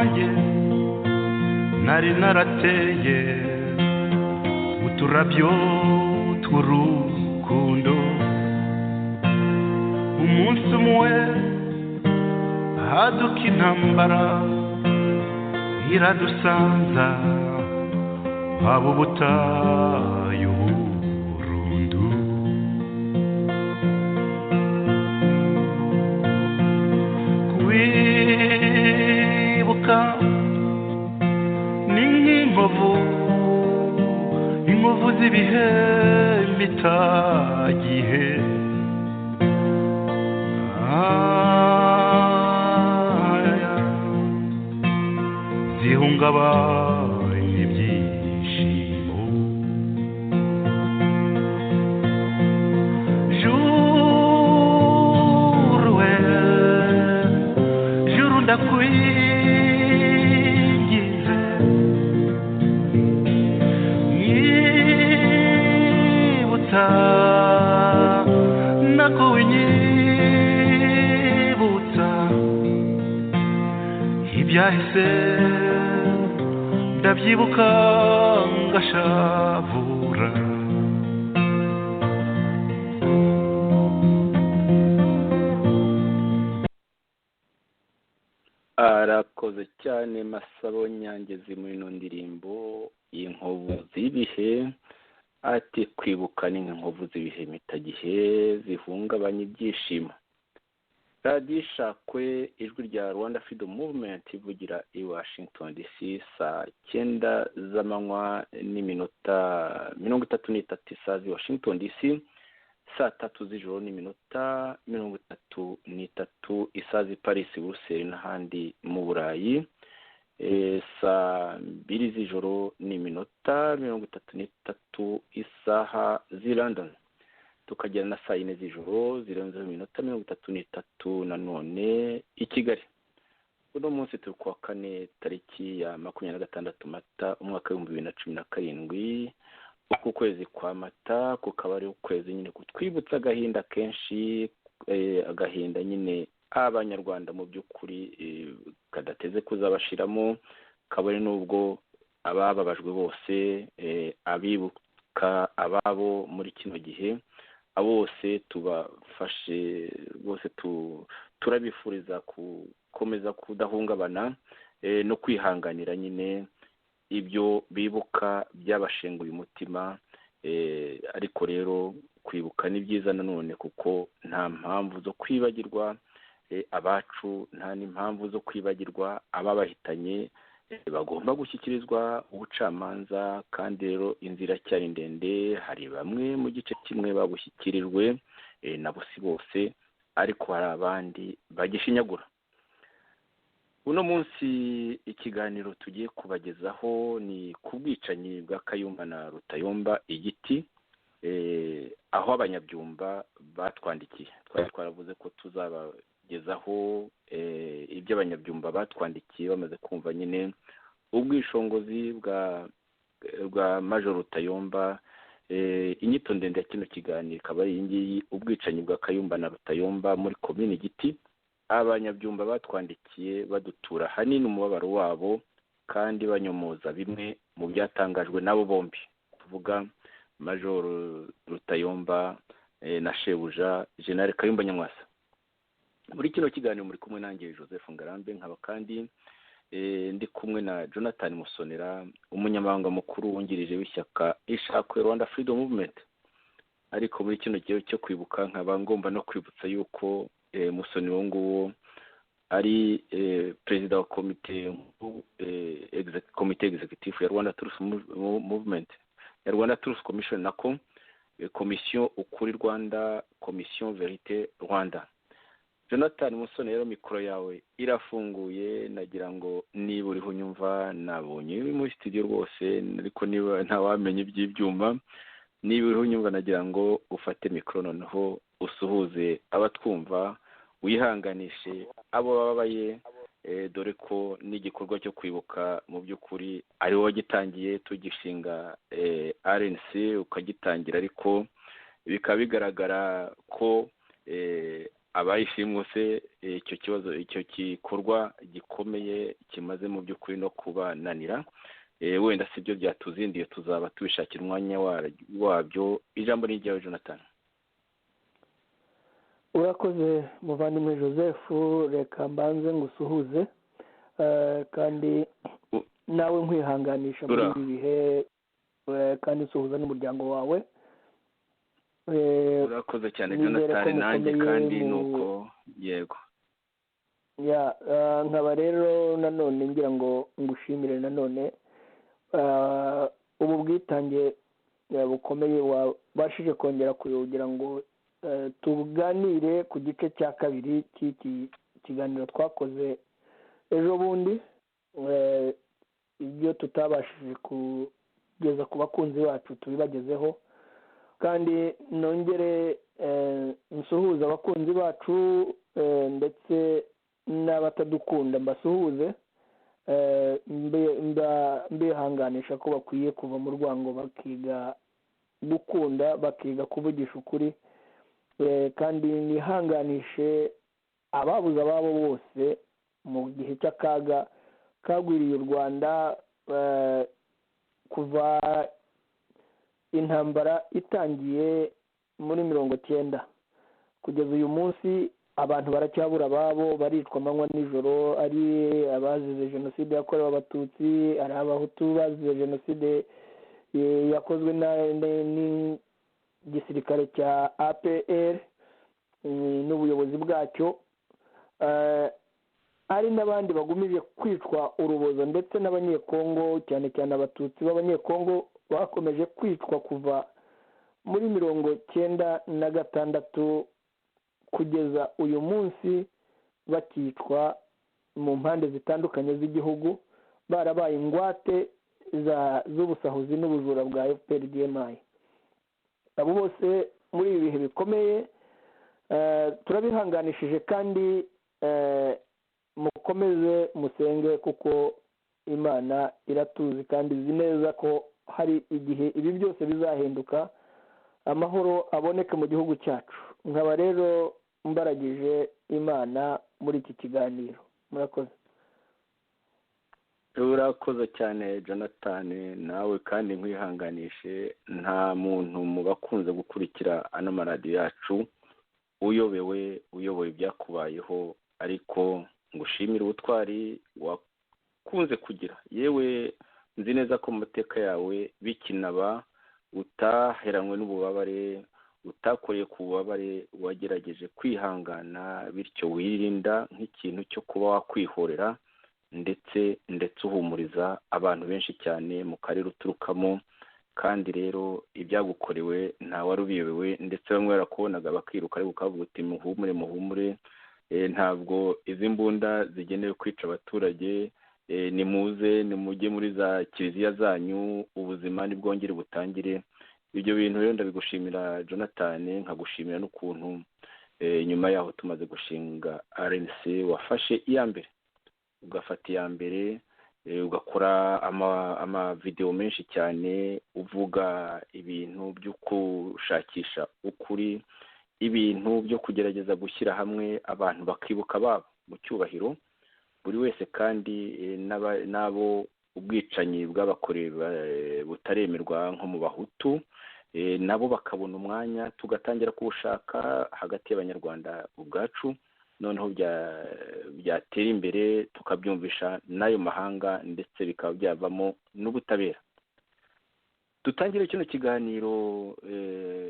Iwanjye nari narateye uturabyo tw'urukundo. Umunsi umwe haduka intambara iradusanza, haba ubutayu burundu. Kwibuka ni nk'inkovu, inkovu z'ibihe bitagihe. Zihungabanya ibyishimo. Juru we, juru ndakwinginze, nyibutsa nakunyibutsa ibyahise, ndabyibuka ngashavura. Arakoze cyane Masabo Nyangezi muri ino ndirimbo inkovu z'ibihe. Ati kwibuka ni nk'inkovu z'ibihe mitagihe zihungabanya ibyishimo. Radiyo Ishakwe, ijwi rya Rwanda Freedom Movement, ivugira i Washington DC, saa 9 z'amanywa n'iminota 33 isaha z'i Washington DC, saa 3 z'ijoro n'iminota 33 isaha z'i Paris, Buruseli n'ahandi mu Burayi, saa 2 z'ijoro n'iminota 33 isaha z'i London, tukagera na saa 4 z'ijoro zirenzeho iminota 33 nanone i Kigali. Uno munsi turi kuwa kane tariki ya 26 Mata umwaka 2017. Uku kwezi kwa Mata kukaba ari ukwezi nyine kutwibutsa agahinda kenshi, agahinda nyine abanyarwanda mu by'ukuri kadateze kuzabashiramo, kabone n'ubwo abababajwe bose, abibuka ababo muri kino gihe, bose tubafashe, bose turabifuriza gukomeza kudahungabana no kwihanganira nyine ibyo bibuka byabashenguye umutima. Ariko rero kwibuka ni byiza nanone, kuko nta mpamvu zo kwibagirwa abacu, nta n'impamvu zo kwibagirwa ababahitanye, bagomba gushyikirizwa ubucamanza. Kandi rero inzira cyari ndende, hari bamwe mu gice kimwe babushyikirijwe, nabo si bose, ariko hari abandi bagishinyagura. Uno munsi ikiganiro tugiye kubagezaho ni ku bwicanyi bwa Kayumba na Rutayomba Igiti, aho abanyabyumba batwandikiye. Twari twaravuze ko tuzabagezaho ibyo abanyabyumba batwandikiye bamaze kumva nyine ubwishongozi bwa Major Rutayomba. Inyito ndende ya kino kiganiro ikaba ari iyi ngiyi: ubwicanyi bwa Kayumba na Rutayomba muri komini Giti. Abanyabyumba batwandikiye badutura hanini umubabaro wabo, kandi banyomoza bimwe mu byatangajwe nabo bombi, tuvuga Major Rutayomba na shebuja General Kayumba Nyamwasa. Muri kino kiganiro muri kumwe nanjye Joseph Ngarambe, nkaba kandi ndi kumwe na Jonathan Musonera, umunyamabanga mukuru wungirije w'ishyaka Ishakwe Rwanda Freedom Movement. Ariko muri kino gihe cyo kwibuka nkaba ngomba no kwibutsa yuko Musonera uwo nguwo ari perezida wa komite komite executive ya Rwanda Truth Movement, ya Rwanda Truth Commission, nako komisiyo Ukuri Rwanda, komisiyo Verite Rwanda. Jonathan Musonera, rero mikoro yawe irafunguye, nagira ngo niba uriho unyumva, nabonye uri muri studio rwose, ariko niba ntawamenya iby'ibyuma, niba uriho unyumva nagira ngo ufate mikoro noneho usuhuze abatwumva, wihanganishe abo bababaye, dore ko n'igikorwa cyo kwibuka mu by'ukuri ari wowe wagitangiye, tugishinga RNC ukagitangira, ariko bikaba bigaragara ko Abayishimuse icyo kibazo, icyo gikorwa gikomeye kimaze mu by'ukuri no kubananira. Wenda si byo byatuzindiye, tuzaba tubishakira umwanya wabyo. Ijambo ni iryawe, Jonathan. Urakoze, muvandimwe Joseph. Reka mbanze ngusuhuze kandi nawe nkwihanganisha muri ibi bihe, kandi nsuhuza n'umuryango wawe. Urakoze cyane, Jonathan, nanjye kandi nuko, yego. Nkaba rero nanone ngira ngo ngushimire nanone ubu bwitange bukomeye wabashije kongera kugira ngo tuganire ku gice cya kabiri cy'iki kiganiro twakoze ejo bundi, ibyo tutabashije kugeza ku bakunzi bacu tubibagezeho. Kandi nongere nsuhuze abakunzi bacu, ndetse n'abatadukunda mbasuhuze, mbihanganisha ko bakwiye kuva mu rwango, bakiga gukunda, bakiga kuvugisha ukuri. Kandi nihanganishe ababuze ababo bose mu gihe cy'akaga kagwiriye u Rwanda kuva intambara itangiye muri 90 kugeza uyu munsi. Abantu baracyabura ababo, baricwa amanywa nijoro, ari abazize Jenoside yakorewe Abatutsi, ari Abahutu bazize Jenoside yakozwe n'igisirikare cya APR n'ubuyobozi bwacyo, ari n'abandi bagumije kwicwa urubozo, ndetse n'Abanyekongo, cyane cyane Abatutsi b'Abanyekongo bakomeje kwicwa kuva muri 96 kugeza uyu munsi, bakicwa mu mpande zitandukanye z'igihugu, barabaye ingwate z'ubusahuzi n'ubujura bwa FPR DMI. Abo bose muri ibi bihe bikomeye turabihanganishije, kandi mukomeze musenge, kuko Imana iratuzi kandi izi neza ko hari igihe ibi byose bizahinduka, amahoro aboneke mu gihugu cyacu. Nkaba rero mbaragije Imana muri iki kiganiro. Murakoze. Urakoze cyane, Jonathan, nawe kandi nkwihanganishe. Nta muntu mu bakunze gukurikira ano maradiyo yacu uyobewe, uyoboye ibyakubayeho, ariko ngushimire ubutwari wakunze kugira. Yewe, nzi neza ko mu mateka yawe bikinaba utaheranywe n'ububabare, utakoreye ku bubabare, wagerageje kwihangana, bityo wirinda nk'ikintu cyo kuba wakwihorera, ndetse uhumuriza abantu benshi cyane mu karere uturukamo. Kandi rero ibyagukorewe wari ubiyobewe, ndetse bamwe barakubonaga bakiruka, ariko ukavuga uti: "Muhumure, muhumure, ntabwo izi mbunda zigenewe kwica abaturage, nimuze nimujye muri za kiliziya zanyu, ubuzima nibwongere butangire." Ibyo bintu rero ndabigushimira, Jonathan, nkagushimira n'ukuntu nyuma yaho tumaze gushinga RNC wafashe iya mbere, ugafata iya mbere, ugakora amavidewo menshi cyane uvuga ibintu byo gushakisha ukuri, ibintu byo kugerageza gushyira hamwe abantu bakibuka babo mu cyubahiro buri wese, kandi n'abo ubwicanyi bw'abakorewe butaremerwa nko mu Bahutu nabo bakabona umwanya, tugatangira kuwushaka hagati y'Abanyarwanda ubwacu, noneho byatera imbere tukabyumvisha n'ayo mahanga, ndetse bikaba byavamo n'ubutabera. Dutangire kino kiganiro,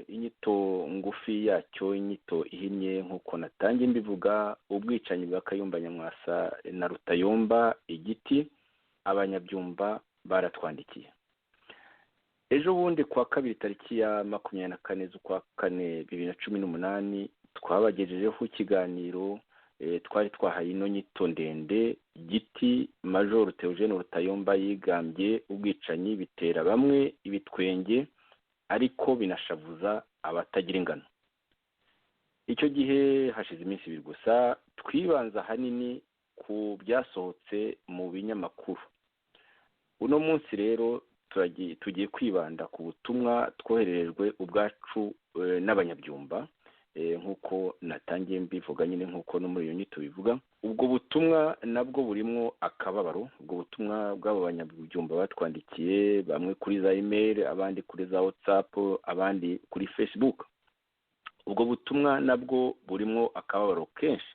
inyito ngufi yacyo, inyito ihinnye nk'uko natangiye mbivuga: ubwicanyi bwa Kayumba Nyamwasa na Rutayomba Igiti. Abanyabyumba baratwandikiye ejo bundi kuwa kabiri, tariki ya 24 z'ukwa kane 2018. Twabagejejeho ikiganiro twari twahaye ino nyito ndende: Giti Major Theogene Rutayomba yigambye ubwicanyi bitera bamwe ibitwenge, ariko binashavuza abatagira ingano. Icyo gihe hashize iminsi 2 gusa. Twibanza ahanini ku byasohotse mu binyamakuru. Uno munsi rero tugiye kwibanda ku butumwa twohererejwe ubwacu n'Abanyabyumba. Nk'uko natangiye mbivuga nyine, nk'uko no muri iyo nyito bivuga, ubwo butumwa nabwo burimo akababaro. Ubwo butumwa bw'abo banyabyumba batwandikiye, bamwe kuri za email, abandi kuri za WhatsApp, abandi kuri Facebook, ubwo butumwa nabwo burimo akababaro kenshi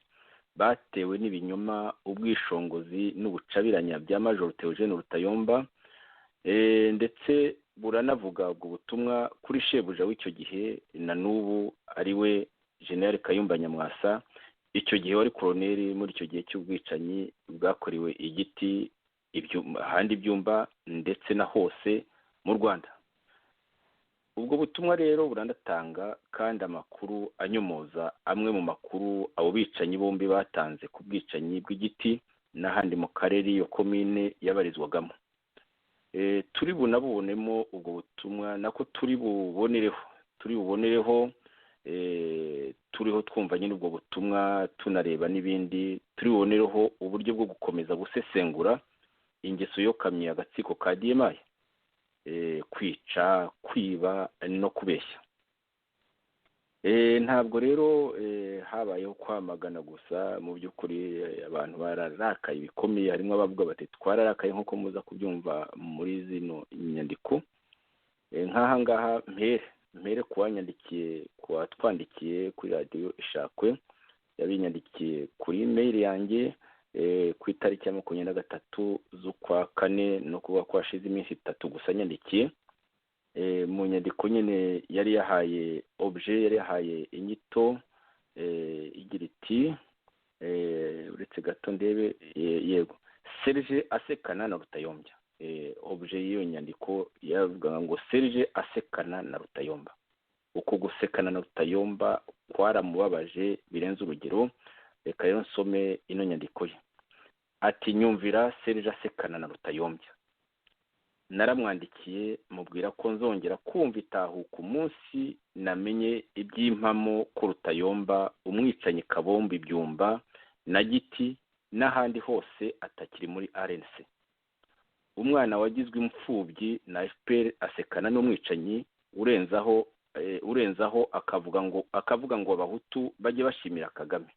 batewe n'ibinyoma, ubwishongozi n'ubucabiranya bya Major Theogene Rutayomba. Ndetse buranavuga ubwo butumwa kuri shebuja w'icyo gihe na n'ubu, ari we General Kayumba Nyamwasa, icyo gihe wari koroneri muri icyo gihe cy'ubwicanyi bwakorewe Igiti, ahandi Ibyumba, ndetse na hose mu Rwanda. Ubwo butumwa rero buranatanga kandi amakuru anyomoza amwe mu makuru abo bicanyi bombi batanze ku bwicanyi bw'Igiti n'ahandi mu karere iyo komine yabarizwagamo. Turi bunabubonemo ubwo butumwa, nako turi bubonereho, turiho twumva nyine ubwo butumwa, tunareba n'ibindi, turi bubonereho uburyo bwo gukomeza gusesengura ingeso yokamye agatsiko ka DMI, kwica, kwiba no kubeshya. Ntabwo rero habayeho kwamagana gusa. Mu by'ukuri abantu bararakaye bikomeye. Harimo abavuga bati twararakaye, nk'uko muza kubyumva muri zino nyandiko. Nk'aha ngaha mpere kuwanyandikiye, kuwatwandikiye kuri Radiyo Ishakwe, yabinyandikiye kuri email yanjye ku itariki ya 23 z'ukwa kane, no kuvuga ko hashize iminsi 3 gusa anyandikiye. Mu nyandiko nyine yari yahaye objet, yari yahaye inyito igira iti, uretse gato ndebe, yego, "Serge asekana na Rutayombya". Objet y'iyo nyandiko yavugaga ngo "Serge asekana na Rutayomba". Uko gusekana na Rutayomba kwaramubabaje birenze urugero. Reka rero nsome ino nyandiko ye. Ati: "Nyumvira Serge asekana na Rutayombya. Naramwandikiye mubwira ko nzongera kumva Itahuka umunsi namenye iby'impamo ko Rutayomba, umwicanyi kabombe Ibyumba na Giti n'ahandi hose, atakiri muri RNC. Umwana wagizwe imfubyi na FPR asekana n'umwicanyi, urenzaho akavuga ngo Abahutu bajye bashimira Kagame.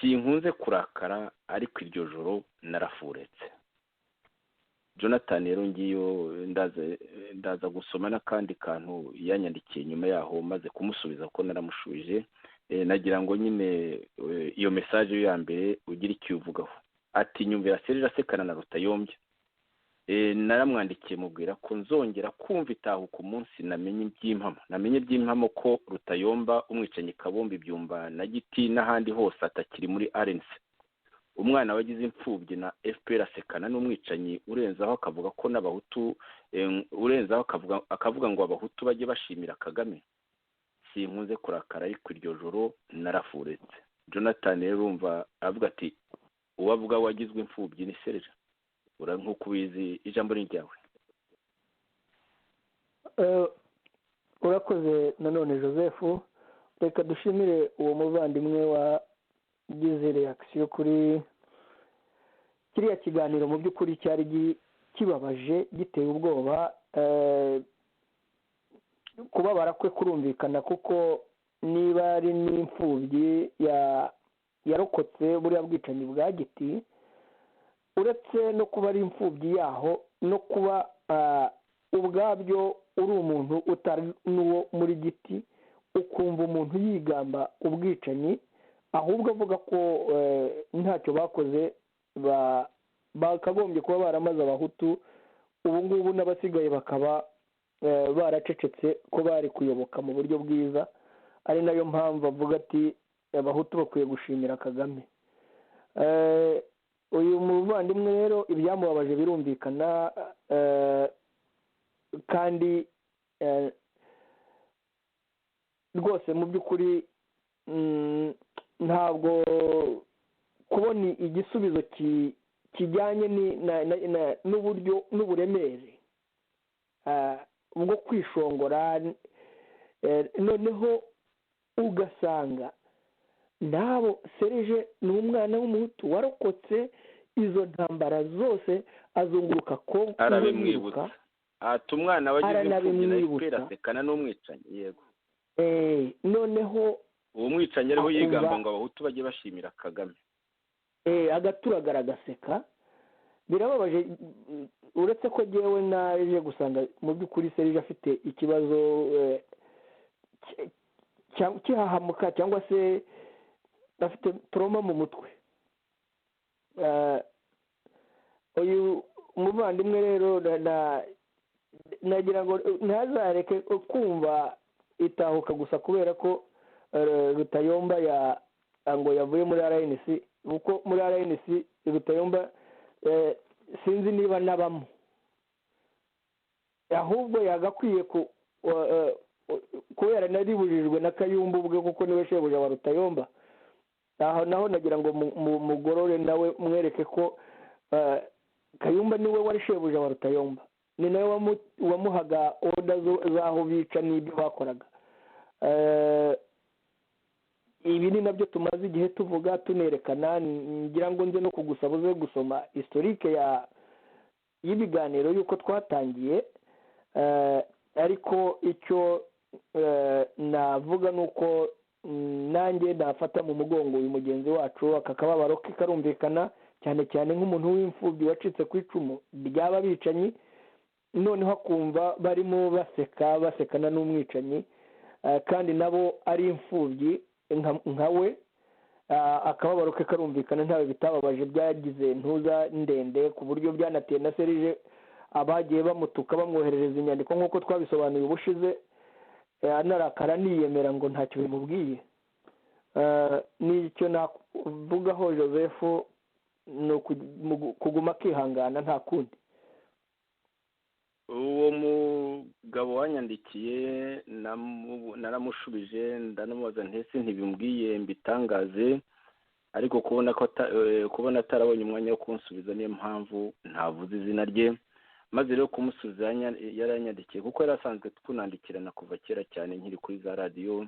Sinkunze kurakara, ariko iryo joro narafuretse." Jonathan, rero ngiyo, ndaza gusoma n'akandi kantu yanyandikiye nyuma yaho maze kumusubiza, ko naramushubije. Nagira ngo nyine iyo message ya mbere ugira icyo uvugaho. Ati: "Nyumvira Serge asekana na Rutayombya. Naramwandikiye mubwira ko nzongera kumva Itahuka umunsi namenye iby'impamo ko Rutayomba, umwicanyi kabombe Ibyumba na Giti n'ahandi hose, atakiri muri RNC. Umwana wagize imfubyi na FPR asekana n'umwicanyi, urenzaho akavuga ko n'Abahutu, urenzaho akavuga ngo Abahutu bajye bashimira Kagame. Sinkunze kurakara, ariko iryo joro narafuretse." Jonathan rero urumva avuga ati uwavuga wagizwe imfubyi ni Serge. Ura nk'uko ubizi, ijambo ni ryawe. Urakoze nanone Joseph. Reka dushimire uwo muvandimwe wagize réaction kuri kiriya kiganiro. Mu by'ukuri cyari kibabaje, giteye ubwoba. Kubabara kwe kurumvikana, kuko niba ari n'imfubyi yarokotse buriya bwicanyi bwa Giti, uretse no kuba ari imfubyi yaho, no kuba ubwabyo uri umuntu utari n'uwo muri Giti, ukumva umuntu yigamba ubwicanyi, ahubwo avuga ko ntacyo bakoze, bakagombye kuba baramaze Abahutu, ubu ngubu n'abasigaye bakaba baracecetse, ko bari kuyoboka mu buryo bwiza, ari nayo mpamvu avuga ati Abahutu bakwiye gushimira Kagame. Uyu muvandimwe rero ibyamubabaje birumvikana, kandi rwose mu by'ukuri ntabwo kubona igisubizo kijyanye n'uburyo n'uburemere bwo kwishongora, noneho ugasanga nabo Serge ni umwana w'Umuhutu warokotse izo ntambara zose, azunguruka Kongo. Arabimwibutsa, ati umwana wagize imfubyi na FPR asekana n'umwicanyi, yego. Noneho uwo mwicanyi ariho yigamba ngo abahutu bajye bashimira Kagame, agaturagara agaseka. Birababaje, uretse ko jyewe naje gusanga mu by'ukuri Serge afite ikibazo kihahamuka, cyangwa se afite trauma mu mutwe. Uyu muvandimwe rero nagira ngo ntazareke kumva Itahuka gusa kubera ko Rutayomba ngo yavuye muri RNC, kuko muri RNC Rutayomba sinzi niba nabamo, ahubwo yagakwiye kubera naribujijwe na Kayumba ubwe, kuko niwe shebuja wa Rutayomba. Aho naho nagira ngo mugorore nawe mwereke ko Kayumba niwe wari shebuja wa Rutayomba, ni nawe wamuhaga order z'aho bica n'ibyo bakoraga. Ibi ni nabyo tumaze igihe tuvuga, tunerekana. Ngira ngo nze no kugusaba uze gusoma historique ya y'ibiganiro y'uko twatangiye. Ariko icyo navuga ni uko nanjye nafata mu mugongo uyu mugenzi wacu. Aka kababaro ke karumvikana, cyane cyane nk'umuntu w'imfubyi wacitse ku icumu ry'aba bicanyi, noneho akumva barimo baseka, basekana n'umwicanyi, kandi nabo ari imfubyi nka we. Akababaro ke karumvikana, ntawe bitababaje. Byagize ntuza ndende ku buryo byanateye na Serge abagiye bamutuka, bamwoherereza inyandiko nk'uko twabisobanuye ubushize, anarakara niyemera ngo ntacyo bimubwiye. N'icyo navugaho Joseph ni kuguma akihangana, nta kundi. Uwo mugabo wanyandikiye naramushubije, ndanamubaza ntese ntibimbwiye mbitangaze, ariko kubona ko kubona atarabonye umwanya wo kunsubiza, niyo mpamvu ntavuze izina rye. Maze rero kumusubiza, yaranyandikiye kuko yari asanzwe tunandikirana kuva kera cyane nkiri kuri za radiyo,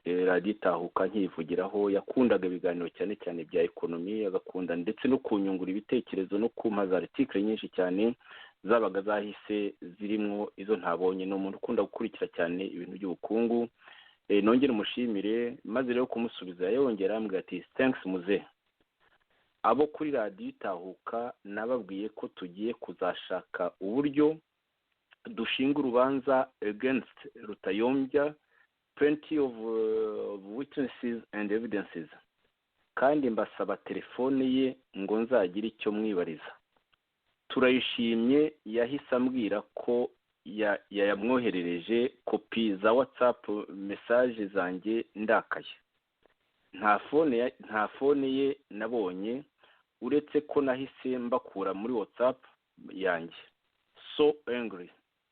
Radiyo Itahuka nkiyivugiraho. Yakundaga ibiganiro cyane cyane bya économie, agakunda ndetse no kunyungura ibitekerezo no kumpa za articles nyinshi cyane zabaga zahise zirimo izo ntabonye. Ni umuntu ukunda gukurikira cyane ibintu by'ubukungu. Nongere umushimire. Maze rero kumusubiza, yongera arambwira ati: "Thanks muze, abo kuri Radiyo Itahuka nababwiye ko tugiye kuzashaka uburyo dushinga urubanza against Rutayombya, plenty of witnesses and evidences, kandi mbasaba telefone ye ngo nzagire icyo mwibariza. Turayishimye yahise ambwira ko yamwoherereje kopi za WhatsApp message zanjye ndakaye. Nta phone ye nabonye, uretse ko nahise mbakura muri WhatsApp yanjye. So angry.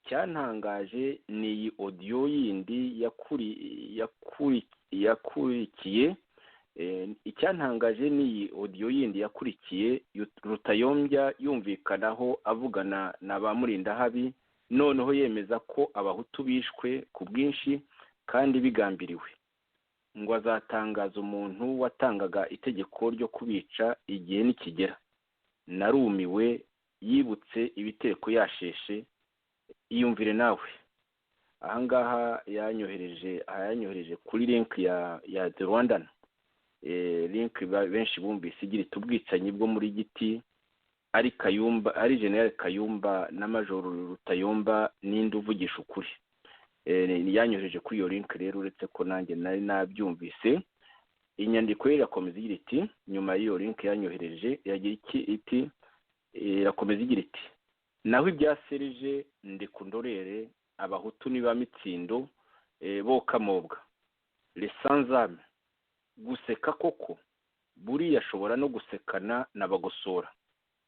Cyantangaje ni iyi audio yindi yakurikiye. Icyantangaje ni iyi audio yindi yakurikiye, Rutayombya yumvikanaho avugana na ba Murindahabi, noneho yemeza ko abahutu bishwe ku bwinshi kandi bigambiriwe, ngo azatangaza umuntu watangaga itegeko ryo kubica igihe nikigera. Narumiwe. Yibutse ibiteko yasheshe. Iyumvire nawe." Ahangaha yanyohereje kuri link ya The Rwandan, link benshi bumvise igira iti: "Ubwicanyi bwo muri Giti, ari Kayumba, ari General Kayumba na Major Rutayomba, ninde uvugisha ukuri?" Yanyohereje kuri iyo link rero, uretse ko nanjye nari nabyumvise. Inyandiko ye irakomeza igira iti, nyuma y'iyo link yanyohereje, iragira iki iti, irakomeza igira iti: "Naho ibya Serge Ndekundorere, abahutu ni ba mitsindo bokamobwa les sans âme. Guseka koko, buriya ashobora no gusekana na Bagosora,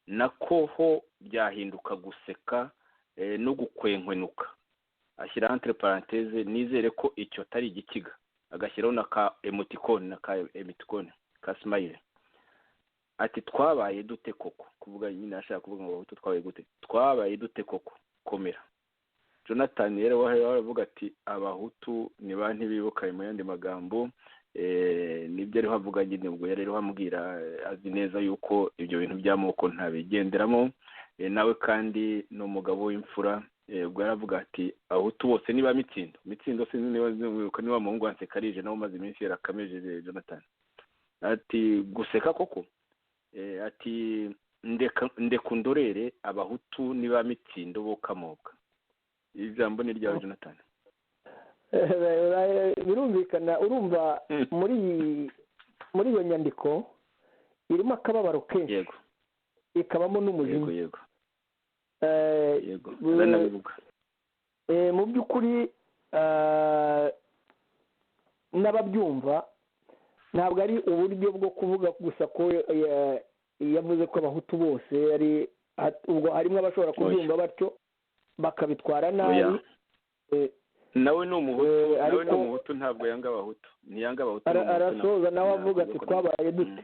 nako ho byahinduka guseka no gukwenkwenuka." Ashyira entre parenthèse: "Nizere ko icyo atari igikiga." Agashyiraho na ka emoticon, na ka emoticon ka smile. Ati: "Twabaye dute koko?" Kuvuga nyine ashaka kuvuga ngo abahutu twabaye gute, twabaye dute koko? Komera Jonathan. Rero aravuga ati abahutu ni ba ntibibuka. Mu yandi magambo nibyo ariho avuga nyine. Ubwo yari ariho amubwira, azi neza yuko ibyo bintu by'amoko ntabigenderamo. Nawe kandi ni umugabo w'imfura. Ubwo yaravuga ati abahutu bose niba Mitsindo, Mitsindo sinzi niba niba muhungu wa Nsekarije nawe umaze iminsi yarakamejeje Jonathan, ati guseka koko, ati ndeka undorere abahutu niba Mitsindo bo kamobwa. Ijambo ni ryawe Jonathan. Birumvikana, urumva muri iyo nyandiko irimo akababaro kenshi, ikabamo n'umujinya. Yego, yego. Mu by'ukuri n'ababyumva ntabwo ari uburyo bwo kuvuga gusa ko yavuze ko abahutu bose ari, ubwo harimo abashobora kubyumva batyo bakabitwara nabi. Nawe ni umuhutu, nawe ni umuhutu, ntabwo yanga abahutu, ntiyanga abahutu. Arasoza nawe avuga ati twabaye dute?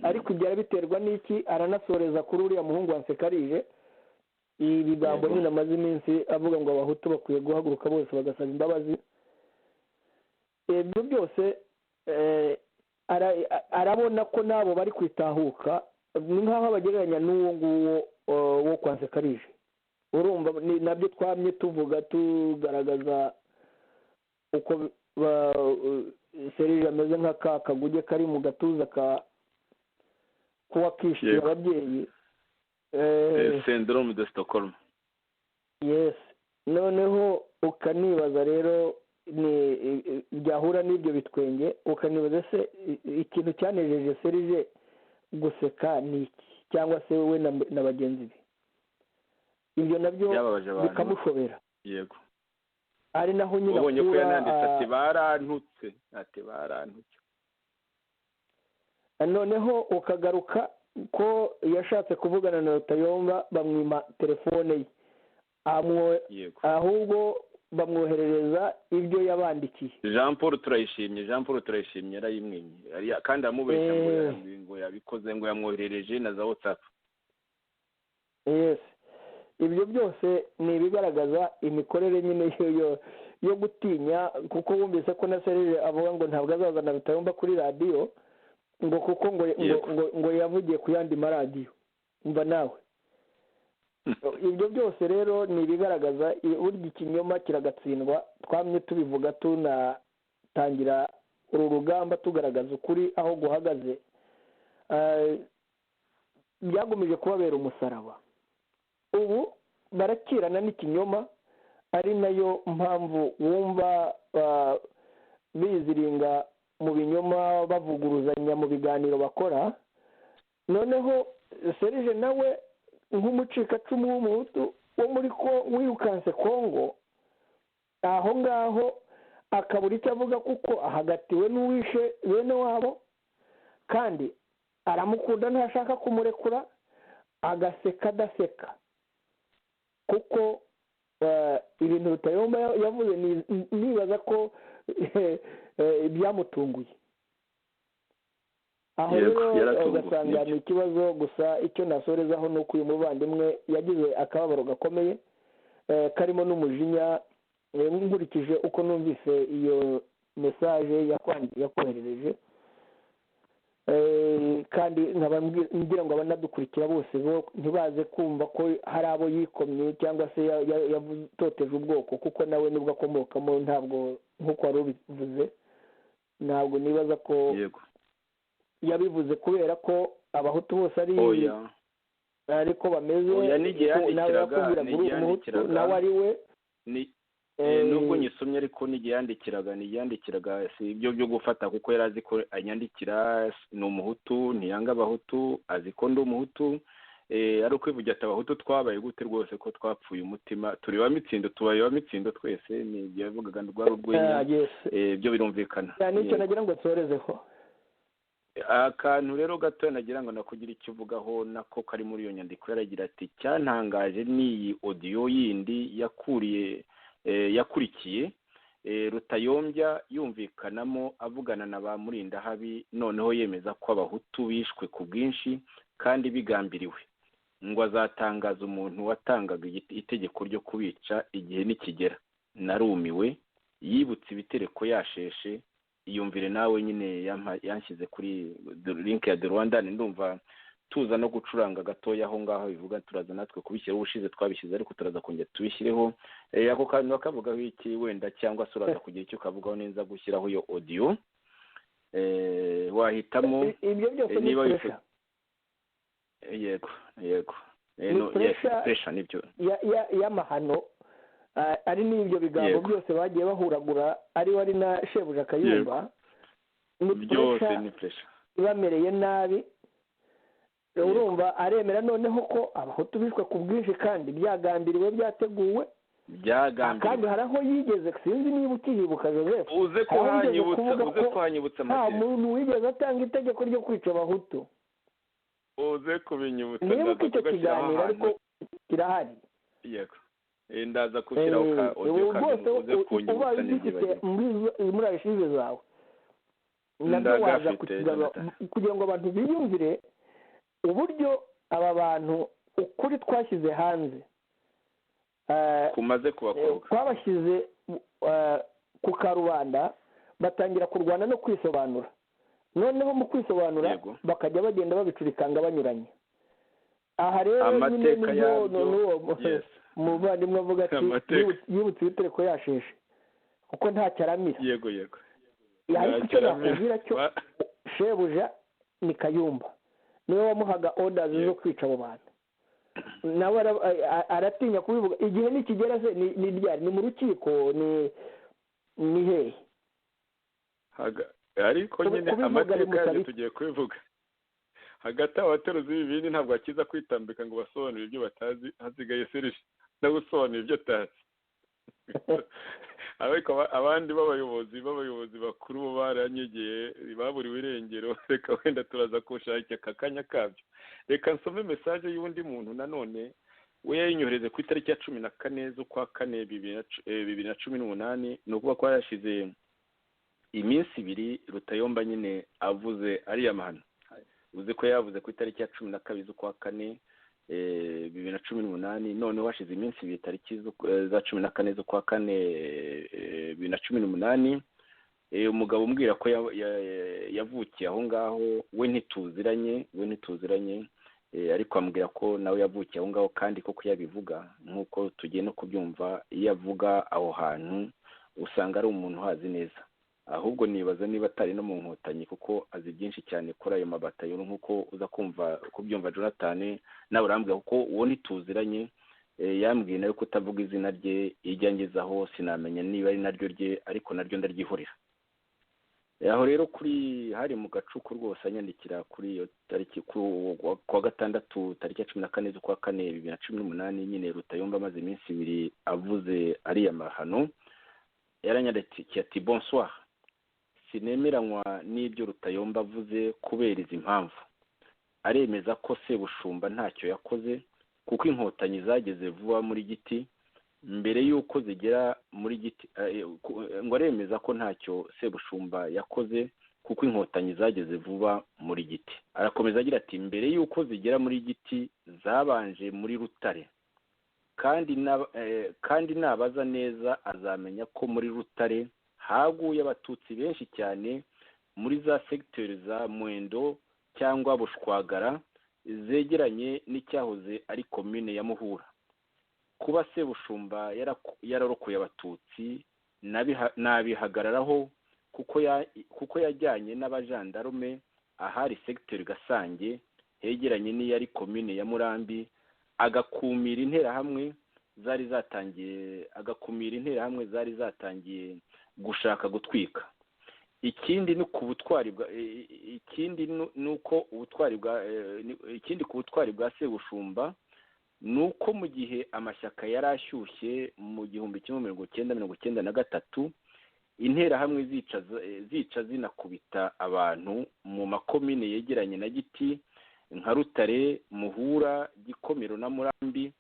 Ariko ibyo arabiterwa n'iki? Aranasoreza kuri uriya muhungu wa Nsekarije ibigambo nyine amaze iminsi avuga ngo abahutu bakwiye guhaguruka bose bagasaba imbabazi. Ibyo byose arabona ko nabo bari kwitahuka, ni nk'aho abagereranya n'uwo nguwo wo kwa Nsekarije. Urumva nabyo twamye tuvuga tugaragaza uko Serije ameze nk'aka kaguge kari mu gatuza ka kuwa kishyura ababyeyi, syndrome de Stockholm. Yes, noneho ukanibaza rero ni byahura n'ibyo bitwenge, ukanibaza se ikintu cyanejeje Serije guseka ni iki, cyangwa se we na bagenzi be, ibyo nabyo bikamushobera. Yego, ari naho nyine ubonye ko yananditse ati barantutse, ati barantutse. Noneho ukagaruka ko yashatse kuvugana na Rutayomba bamwima telefone ye, ahubwo bamwoherereza ibyo yabandikiye. Jean Paul Turayishimye, Jean Paul Turayishimye yarayimwimye, kandi amubeshya ngo yabikoze, ngo yamwoherereje na za WhatsApp. Yes, ibyo byose ni ibigaragaza imikorere nyine yo gutinya, kuko wumvise ko na Serije avuga ngo ntabwo azazana Rutayomba kuri radiyo, ngo kuko ngo yavugiye ku yandi maradiyo. Umva nawe, ibyo byose rero ni ibigaragaza burya ikinyoma kiragatsindwa. Twamye tubivuga tunatangira uru rugamba tugaragaza ukuri aho guhagaze, byagomeje kubabera umusaraba. Ubu barakirana n'ikinyoma, ari nayo mpamvu wumva biziringa mu binyoma, bavuguruzanya mu biganiro bakora. Noneho Serije nawe nk'umucikacumu w'umuhutu wo muri ko wirukanse Kongo, aho ngaho akabura icyo avuga kuko ahagatiwe n'uwishe bene wabo, kandi aramukunda ntashaka kumurekura, agaseka adaseka, kuko ibintu Rutayomba yavuze nibaza ko byamutunguye. Aho rero ugasanga ni ikibazo. Gusa icyo nasorezaho ni uko uyu muvandimwe yagize akababaro gakomeye karimo n'umujinya, nkurikije uko numvise iyo mesaje yakoherereje, kandi nkaba ngira ngo abanadukurikira bose bo ntibaze kumva ko hari abo yikomye cyangwa se yatoteje ubwoko, kuko nawe nibwo akomokamo, ntabwo nk'uko wari ubivuze, ntabwo nibaza ko yabivuze kubera ko abahutu bose ari ariko bameze. Nawe yakubwira ngo umuhutu nawe ari we. Nubwo nyisomye ariko n'igihe yandikiraga si ibyo byo gufata, kuko yari azi ko anyandikira ni umuhutu, ntiyanga abahutu, azi ko ndi umuhutu, ari ukwivugira ati abahutu twabaye gute rwose ko twapfuye umutima, turi ba Mitsindo, tubaye ba Mitsindo twese. Ni ibyo yavugaga rwari urwenya, ibyo birumvikana. Nicyo nagira ngo nsorezeho akantu rero gato nagira ngo nakugira icyo uvugaho nako kari muri iyo nyandiko. Yaragira ati cyantangaje n'iyi audio yindi yakuriye yakurikiye Rutayombya yumvikanamo avugana na ba Murindahabi, noneho yemeza ko abahutu bishwe ku bwinshi kandi bigambiriwe, ngo azatangaza umuntu watangaga itegeko ryo kubica igihe nikigera. Narumiwe, yibutse ibitereko yasheshe, iyumvire nawe nyine yanshyize kuri link ya The Rwandan. Ndumva Tuza no gucuranga gatoya aho ngaho bivuga, turaza natwe kubishyiraho. Ubushize twabishyize, ariko turaza kongera tubishyireho. Ako kantu bakavugaho iki wenda, cyangwa se uraza kugira icyo ukavugaho neza gushyiraho iyo audio, wahitamo. Ibyo byose ni niba pressure. Yego. Ni No, yes, pressure. Pressure nibyo. Y'amahano, ari n'ibyo bigambo byose bagiye bahuragura, ari wari na shebuja Kayumba, ni byose pressure ni pressure ibamereye nabi. Urumva aremera noneho ko Abahutu bishwe ku bwinshi kandi byagambiriwe, byateguwe, kandi Byagambiriwe. hari aho yigeze, sinzi niba ukihibuka, Joseph, Uze hari aho yigeze kuhanyibutsa kuvuga uze ko kuhanyibutsa nta amateka. muntu wigeze atanga itegeko ryo kwica Abahutu. Uze kubinyibutsa, Nibuka ndaza icyo kugashyiraho kiganiro, ahantu. ariko kirahari. Yego, ndaza gushyiraho ka audio Ubu rwose kanyu, uze ubaye kunyibutsa ugifite nibyibagiwe. muri archive zawe, nabyo waza Ndagafite, kukigarura Jonathan. kugira ngo abantu biyumvire uburyo aba bantu ukuri twashyize hanze Kumaze kubakoroga. twabashyize ku karubanda, batangira kurwana no kwisobanura. Noneho mu kwisobanura bakajya bagenda babicurikanga banyuranye. Aha rero nyine Amateka nibyo yabyo, n'uwo muvandimwe avuga ati Amateka. Yibutse ibitereko yasheshe kuko ntacyo aramira. Yego. Ariko icyo Ntacyo aramira. nakubwira cyo, shebuja ni Kayumba, niwe wamuhaga orders zo kwica abo bantu. Nawe aratinya kubivuga. Igihe nikigera se ni ryari? Ni mu rukiko? Ni hehe? Ariko nyine Kubivuga amateka bimusaba yabyo iki? tugiye kubivuga. Hagati aho, abateruzi b'ibibindi ntabwo bakiza kwitambika ngo basobanure ibyo batazi. Hasigaye Serge no gusobanura ibyo atazi, ariko abandi b'abayobozi bakuru bo baranyegeye, baburiwe irengero. Reka wenda turaza kushakira aka kanya kabyo. Reka nsome message y'undi muntu nanone. We yayinyohereze ku itariki ya 14 z'ukwa kane 2018. Ni ukuvuga ko yarashize iminsi 2 Rutayomba nyine avuze ariya mahano. Uzi ko yavuze ku itariki ya 12 z'ukwa kane 2018, noneho hashize iminsi 2, tariki za 14 z'ukwa kane 2018. Umugabo umbwira ko yavukiye aho ngaho, we ntituziranye, ariko ambwira ko nawe yavukiye aho ngaho, kandi koko yabivuga nk'uko tugiye no kubyumva. Iyo avuga aho hantu usanga ari umuntu uhazi neza. Ahubwo nibaza niba atari no mu Nkotanyi, kuko azi byinshi cyane kuri ayo mabatayo, nk'uko uza kumva kubyumva. Jonathan, nawe urambwira, kuko uwo ntituziranye. Yambwiye nawe kutavuga izina rye. Ijya ngezaho sinamenya niba ari naryo rye, ariko naryo ndaryihorera. Aho rero kuri hari mu gacuku rwose, anyandikira kuri iyo tariki, ku wa gatandatu, tariki ya 14 z'ukwa kane 2018 nyine, Rutayomba amaze iminsi 2 avuze ariya mahano. Yaranyandikiye ati: "Bonsoir, sinemeranywa n'ibyo Rutayomba avuze kubera izi mpamvu. Aremeza ko Sebushumba ntacyo yakoze kuko Inkotanyi zageze vuba muri Giti mbere y'uko zigera muri Giti." Ngo aremeza ko ntacyo Sebushumba yakoze kuko Inkotanyi zageze vuba muri Giti. Arakomeza agira ati: "Mbere y'uko zigera muri Giti zabanje muri Rutare, kandi nabaza neza azamenya ko muri Rutare haguye Abatutsi benshi cyane, muri za segiteri za Mwendo cyangwa Bushwagara zegeranye n'icyahoze ari komine ya Muhura. Kuba Sebushumba yararokoye Abatutsi nabihagararaho kuko yajyanye n'abajandarume ahari segiteri Gasange hegeranye n'iyari komine ya Murambi, agakumira Interahamwe zari zatangiye gushaka gutwika. Ikindi ni ku butwari bwa ikindi ni uko ubutwari bwa ikindi ku butwari bwa Sebushumba ni uko mu gihe amashyaka yari ashyushye mu 1993, Interahamwe zica zinakubita abantu mu makomine yegeranye na Giti nka Rutare, Muhura, Gikomero na Murambi,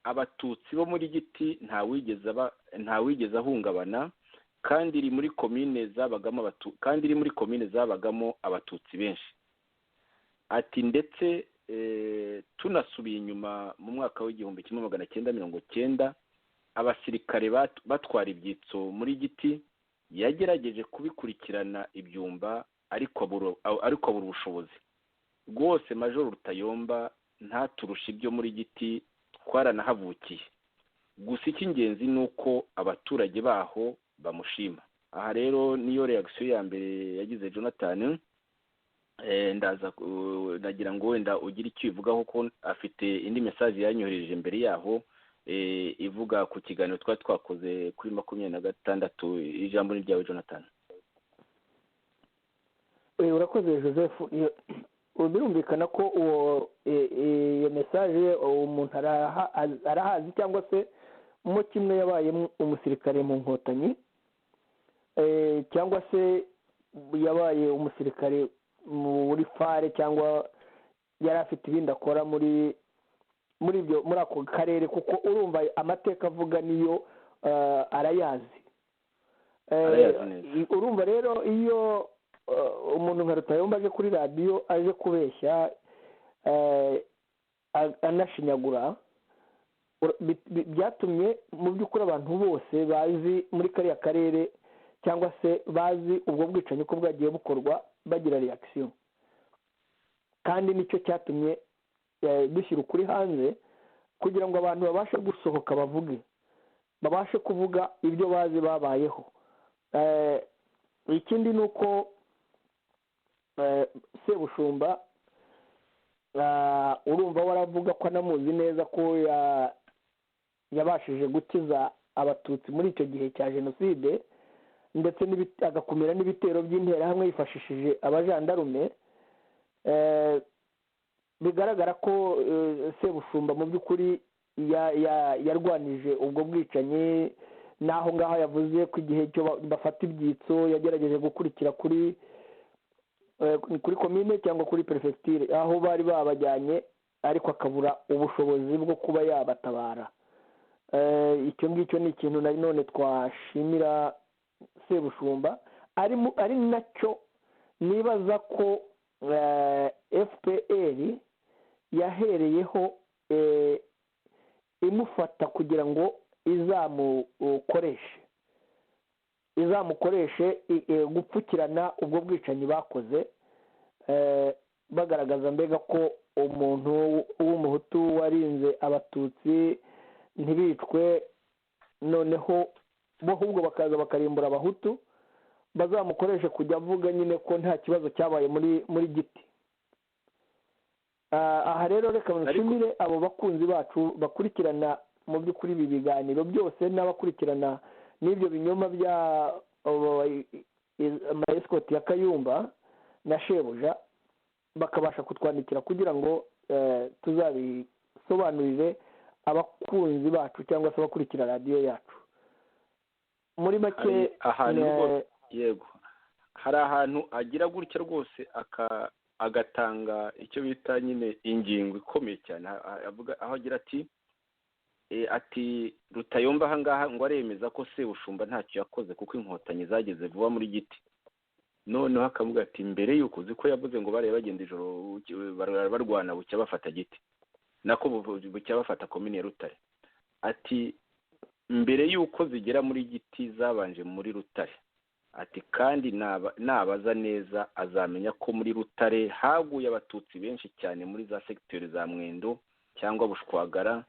Abatutsi bo muri Giti ntawigeze ahungabana, kandi iri muri komine zabagamo Abatutsi benshi." Ati: "Ndetse tunasubiye inyuma mu mwaka w'1990, abasirikare batwara ibyitso muri Giti, yagerageje kubikurikirana ibyumba ariko abura ubushobozi." Rwose Majoro Rutayomba ntaturusha ibyo muri Giti, twaranahavukiye. Gusa icy'ingenzi ni uko abaturage baho bamushima. Aha rero niyo reaction ya mbere yagize Jonathan. Ndaza nagira ngo wenda ugire icyo ubivugaho, ko afite indi message yanyohereje mbere yaho ivuga ku kiganiro twari twakoze kuri 26. Ijambo ni ryawe Jonathan. Urakoze Joseph. Birumvikana ko uwo iyo message umuntu arahazi, cyangwa se mo kimwe yabaye umusirikare mu Nkotanyi, cyangwa se yabaye umusirikare muri fare, cyangwa yari afite ibindi akora muri ibyo muri ako karere, kuko urumva amateka avuga niyo arayazi. Urumva rero iyo umuntu nka Rutayomba aje kuri radiyo aje kubeshya anashinyagura, byatumye mu by'ukuri abantu bose bazi muri kariya karere cyangwa se bazi ubwo bwicanyi ko bwagiye bukorwa bagira reaction. Kandi nicyo cyatumye dushyira ukuri hanze, kugira ngo abantu babashe gusohoka bavuge, babashe kuvuga ibyo bazi babayeho. Ikindi ni uko Sebushumba urumva waravuga ko anamuzi neza, ko yabashije gukiza Abatutsi muri icyo gihe cya jenoside, ndetse agakumira n'ibitero by'interahamwe yifashishije abajandarume. Bigaragara ko Sebushumba mu by'ukuri yarwanije ubwo bwicanyi, naho ngaho yavuze ko igihe cyo bafata ibyitso yagerageje gukurikira kuri komine cyangwa kuri prefecture aho bari babajyanye, ariko akabura ubushobozi bwo kuba yabatabara. Icyo ngicyo ni ikintu na none twashimira Sebushumba, ari nacyo nibaza ko FPR yahereyeho imufata kugira ngo izamukoreshe gupfukirana ubwo bwicanyi bakoze, bagaragaza mbega ko umuntu w'umuhutu warinze Abatutsi ntibicwe, noneho bo ahubwo bakaza bakarimbura Abahutu, bazamukoreshe kujya avuga nyine ko nta kibazo cyabaye muri Giti. Aha rero reka nshimire abo bakunzi bacu bakurikirana mu by'ukuri ibi biganiro byose, n'abakurikirana n'ibyo binyoma bya amayesikoti ya Kayumba na Shebuja, bakabasha kutwandikira kugira ngo tuzabisobanurire abakunzi bacu cyangwa se abakurikira radiyo yacu. Muri make ahantu yego hari ahantu agira gutya rwose agatanga icyo bita nyine ingingo ikomeye cyane, avuga aho agira ati ati Rutayomba aha ngaha ngo aremeza ko Sebushumba ntacyo yakoze kuko Inkotanyi zageze vuba muri Giti. Noneho akavuga ati mbere yuko uzi ko yavuze ngo bari bagenda ijoro barwana bucya bafata Giti, nako bucya bafata komine ya Rutare. Ati mbere yuko zigera muri Giti zabanje muri Rutare. Ati kandi nabaza neza azamenya ko muri Rutare haguye Abatutsi benshi cyane muri za segiteri za Mwendo cyangwa Bushwagara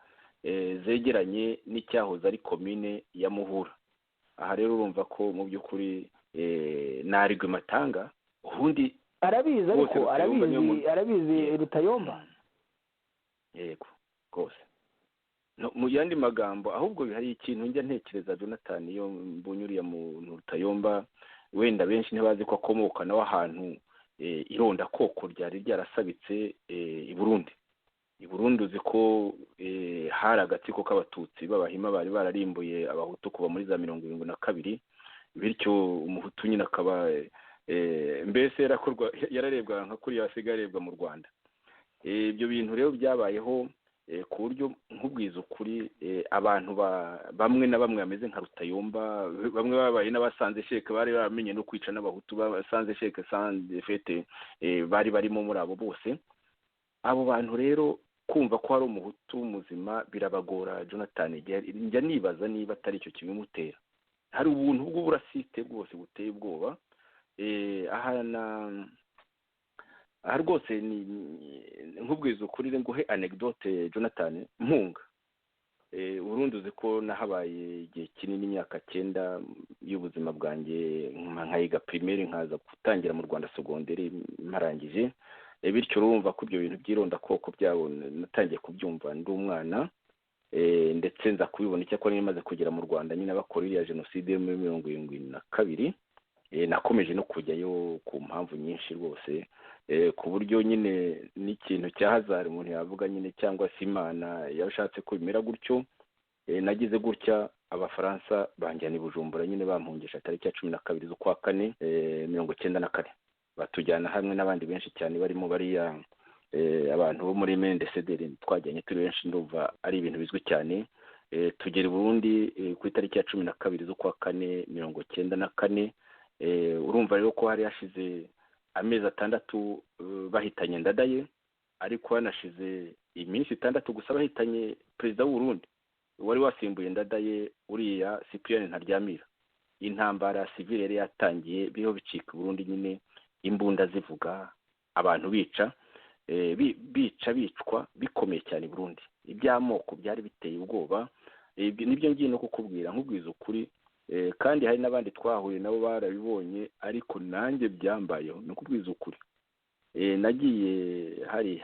zegeranye n'icyahoze ari komine ya Muhura. Aha rero urumva ko mu by'ukuri narigwe matanga ubundi arabizi, ariko arabizi Rutayomba yego rwose. Mu yandi magambo ahubwo hari ikintu njya ntekereza Jonathan, iyo mbonye uriya muntu Rutayomba, wenda benshi ntibazi ko akomoka nawe ahantu ironda koko ryari ryarasabitse i Burundi. I Burundi uzi ko hari agatsiko k'Abatutsi b'Abahima bari bararimbuye Abahutu kuva muri za 72, bityo umuhutu nyine akaba mbese yararebwa nka kuriya asigaye arebwa mu Rwanda. Ibyo bintu rero byabayeho ku buryo nkubwiza ukuri abantu bamwe na bamwe bameze nka Rutayomba, bamwe babaye n'abasanze sheke bari baramenye no kwica n'Abahutu basanze sheke sanze fete bari barimo muri abo bose. Abo bantu rero kumva ko hari umuhutu muzima birabagora Jonathan. Njya nibaza niba atari icyo kibimutera. Hari ubuntu bw'uburasite bwose buteye ubwoba. Aha Aha rwose ni nkubwiza ukuri, nguhe anecdote, Jonathan. Mpunga Burundi, uzi ko nahabaye igihe kinini, imyaka 9 y'ubuzima bwanjye, nkayiga primaire, nkaza gutangira mu Rwanda secondaire mparangije. Bityo urumva ko ibyo bintu by'irondakoko byabo natangiye kubyumva ndi umwana, ndetse nza kubibona icyakora maze kugera mu Rwanda nyine bakora iriya jenoside yo muri 72. Nakomeje no kujyayo ku mpamvu nyinshi rwose, ku buryo nyine n'ikintu cya hasard umuntu yavuga nyine, cyangwa se Imana yashatse ko bimera gutyo. Nagize gutya Abafaransa banjyana i Bujumbura nyine, bampungisha tariki ya 12 z'ukwa kane 94, batujyana hamwe n'abandi benshi cyane barimo bariya abantu bo muri MNDCDR. Twajyanye turi benshi, ndumva ari ibintu bizwi cyane. Tugera i Burundi ku itariki ya 12 z'ukwa kane 94. Urumva rero ko hari hashize amezi 6 bahitanye Ndadaye, ariko hanashize iminsi 6 gusa bahitanye perezida w'u Burundi wari wasimbuye Ndadaye, uriya Cyprien Ntaryamira. Intambara ya civile yari yatangiye, biriho bicika Burundi nyine, imbunda zivuga, abantu bica, bica, bicwa bikomeye cyane i Burundi. Iby'amoko byari biteye ubwoba. Nibyo ngiye no kukubwira, nkubwiza ukuri, kandi hari n'abandi twahuye nabo barabibonye, ariko nanjye byambayeho. Ni ukubwiza ukuri, nagiye hari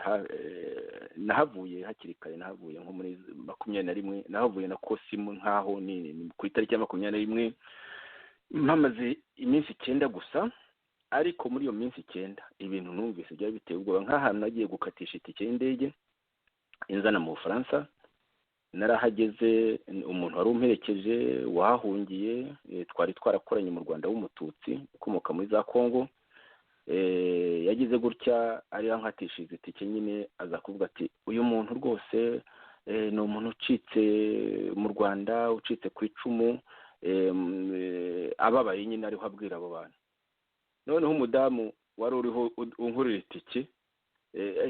nahavuye hakiri kare, nahavuye nko muri 21, nahavuye na kosimu nkaho ni ku itariki ya 21, mpamaze iminsi 9 gusa. Ariko muri iyo minsi 9 ibintu numvise byari biteye ubwoba. Nk'ahantu nagiye gukatisha itike y'indege inzana mu Bufaransa, narahageze, umuntu wari umperekeje wahahungiye, twari twarakoranye mu Rwanda, w'Umututsi ukomoka muri za Kongo, yagize gutya ari ankatishije itike nyine, aza kuvuga ati: "Uyu muntu rwose ni umuntu ucitse mu Rwanda, ucitse ku icumu," ababaye nyine ariho abwira abo bantu. Noneho umudamu wari uriho unkurira itike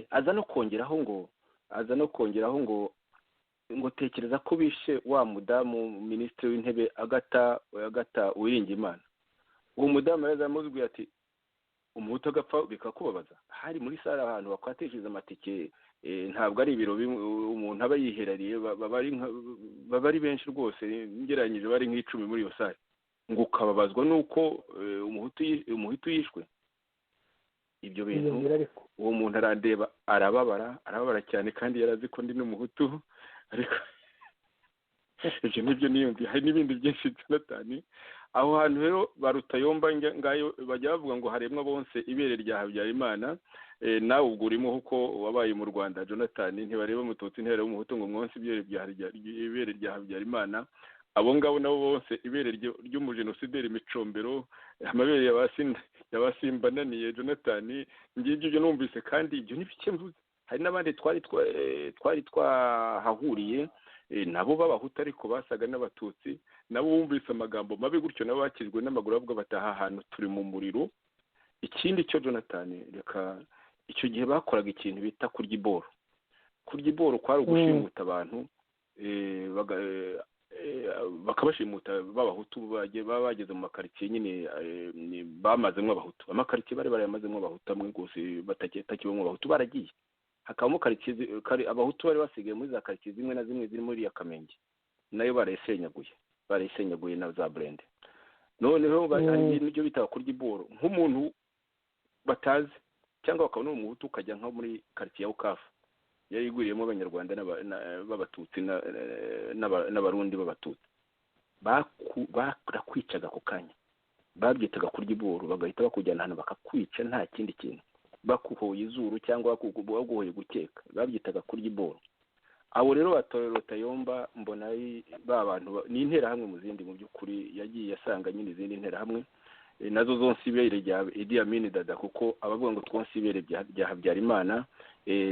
aza no kongeraho ngo tekereza ko bishe wa mudamu minisitiri w'intebe Agathe Uwiringiyimana. Uwo mudamu yari amubwiye ati: "Umuhutu agapfa bikakubabaza?" Hari muri salle ahantu bakatishiriza amatike, ntabwo ari ibiro umuntu aba yiherariye, baba ari benshi rwose, ngereranyije bari nk'10 muri iyo salle, ngo ukababazwa n'uko umuhutu yishwe? Ibyo bintu, uwo muntu arandeba arababara, arababara cyane, kandi yari azi ko ndi n'Umuhutu. Ariko ibyo nibyo niyumviye. Hari n'ibindi byinshi, Jonathan. Aho hantu rero ba Rutayomba ngayo bajya bavuga ngo haremwa bonse ibere rya Habyarimana. Nawe ubwo urimo kuko wabaye mu Rwanda, Jonathan. Ntibareba Umututsi, ntibareba Umuhutu, ngo mwonse ibere rya Habyarimana. Abo ngabo nabo bose ibere ry'umujenosideri Micombero, amabere y'abasimbananiye, Jonathan. Ngibyo ibyo numvise, kandi ibyo ni bike mvuze. Hari n'abandi twari twahahuriye nabo b'Abahutu ariko basaga n'Abatutsi, nabo bumvise amagambo mabi gutyo, nabo bakijwe n'amaguru, bavuga bataha ahantu turi mu muriro. Ikindi cyo, Jonathan, reka icyo gihe bakoraga ikintu bita kurya iboro. Kurya iboro kwari ugushimuta abantu, bakabashimuta b'Abahutu baba bageze mu makaritsiye nyine bamazemo Abahutu. Amakaritsiye bari barayamazemo Abahutu amwe rwose, batakibamo Abahutu, baragiye, hakabamo karitsiye Abahutu bari basigaye muri za karitsiye zimwe na zimwe ziri muri ya Kamenge, nayo barayisenyaguye, barayisenyaguye na za blindés. Noneho hari n'ibyo bita kurya iboro, nk'umuntu batazi cyangwa bakabona Umuhutu, ukajya nko muri karitsiye ya Ukafu yari igwiriyemo Abanyarwanda b'Abatutsi n'Abarundi b'Abatutsi, barakwicaga ako kanya. Babyitaga kurya iboro, bagahita bakujyana ahantu bakakwica, nta kindi kintu, bakuhoye izuru cyangwa baguhoye gukeka. Babyitaga kurya iboro. Abo rero batorera Rutayomba, mbona ari ba bantu ni interahamwe mu zindi. Mu by'ukuri yagiye asanga nyine izindi nterahamwe nazo zonse ibere rya Idi Amin Dada, kuko abavuga ngo twonse ibere rya Habyarimana,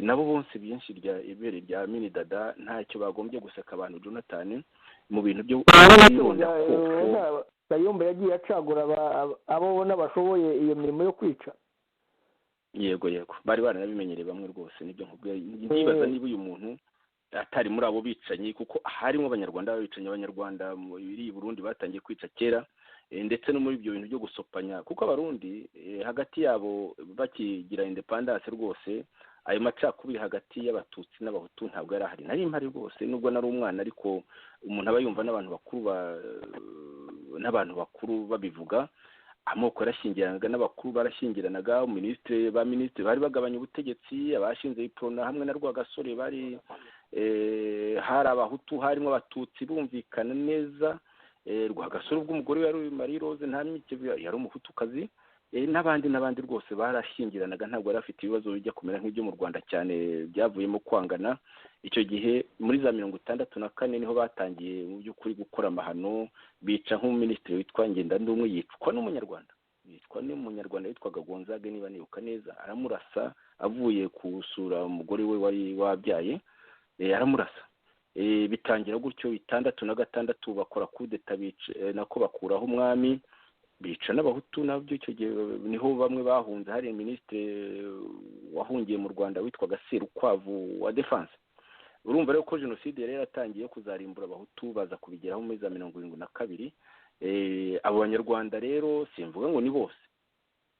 nabo bonse byinshi rya ibere rya Amini Dada. Ntacyo bagombye guseka abantu, Jonathan, mu bintu byo kwironda. Kayumba yagiye acagura abo abona bashoboye iyo mirimo yo kwica. Yego, bari baranabimenyereye bamwe rwose. Nibyo nkubwiye, ndibaza niba uyu muntu atari muri abo bicanyi, kuko harimo Abanyarwanda b'abicanyi. Abanyarwanda muri Burundi batangiye kwica kera. Ndetse no muri ibyo bintu byo gusopanya, kuko Abarundi hagati yabo bakigira independence rwose, ayo macakubiri hagati y'Abatutsi n'Abahutu ntabwo yari ahari. Nari mpari rwose, nubwo nari umwana, ariko umuntu aba yumva n'abantu bakuru babivuga. Amoko yarashyingiranaga, n'abakuru barashyingiranaga, minisitiri, ba minisitiri bari bagabanya ubutegetsi, abashinze Iprona hamwe na Rwagasore bari hari Abahutu, harimo Abatutsi, bumvikana neza. Rwagasore ubwo umugore we yari Marie Rose Ntamike, yari Umuhutukazi, n'abandi n'abandi rwose barashyingiranaga. Ntabwo yari afite ibibazo bijya kumera nk'ibyo mu Rwanda cyane byavuyemo kwangana. Icyo gihe muri za 64 niho batangiye mu by'ukuri gukora amahano, bica nk'umuminisitiri witwa Ngendandumwe, yicwa n'Umunyarwanda witwaga Gonzague, niba nibuka neza. Aramurasa avuye gusura umugore we wari wabyaye, aramurasa. Bitangira gutyo, 66 bakora kudeta, bica nako bakuraho umwami, bica n'Abahutu nabyo. Icyo gihe niho bamwe bahunze, hari minisitiri wahungiye mu Rwanda witwaga Serukwavu wa Défense. Urumva rero ko jenoside yari yaratangiye kuzarimbura Abahutu, baza kubigeraho muri za 72. Abo Banyarwanda rero, simvuga ngo ni bose,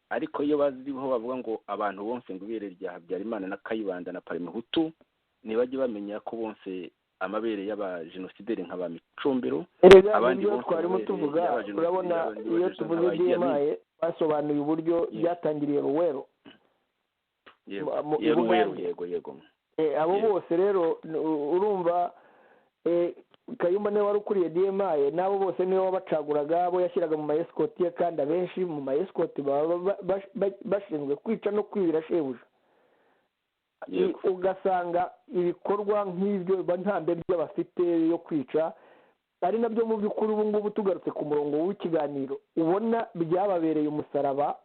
ariko iyo baziho bavuga ngo abantu bonse ngo ibere rya Habyarimana na Kayibanda na Parmehutu, ntibajye bamenya ko bonse amabere y'abajenosideri nka ba Micombero. Erega Abandi nibyo bonse twarimo amabere tuvuga. y'abajenosideri, Urabona, abandi iyo bajenoside tuvuze nka ba Idi Amin. DMI, basobanuye uburyo byatangiriye Luwero. Yego, Bugande. Yego yego yego Abo Yego. bose rero urumva, Kayumba niwe wari ukuriye DMI, n'abo bose niwe wabacaguraga, abo yashyiraga mu ma escort ye, kandi abenshi mu ma escort baba bashinzwe kwica no kwibira shebuja. Ugasanga ibikorwa nk'ibyo nta mbere bafite yo kwica, ari nabyo mu by'ukuri ubu ngubu tugarutse ku murongo w'ikiganiro, ubona byababereye umusaraba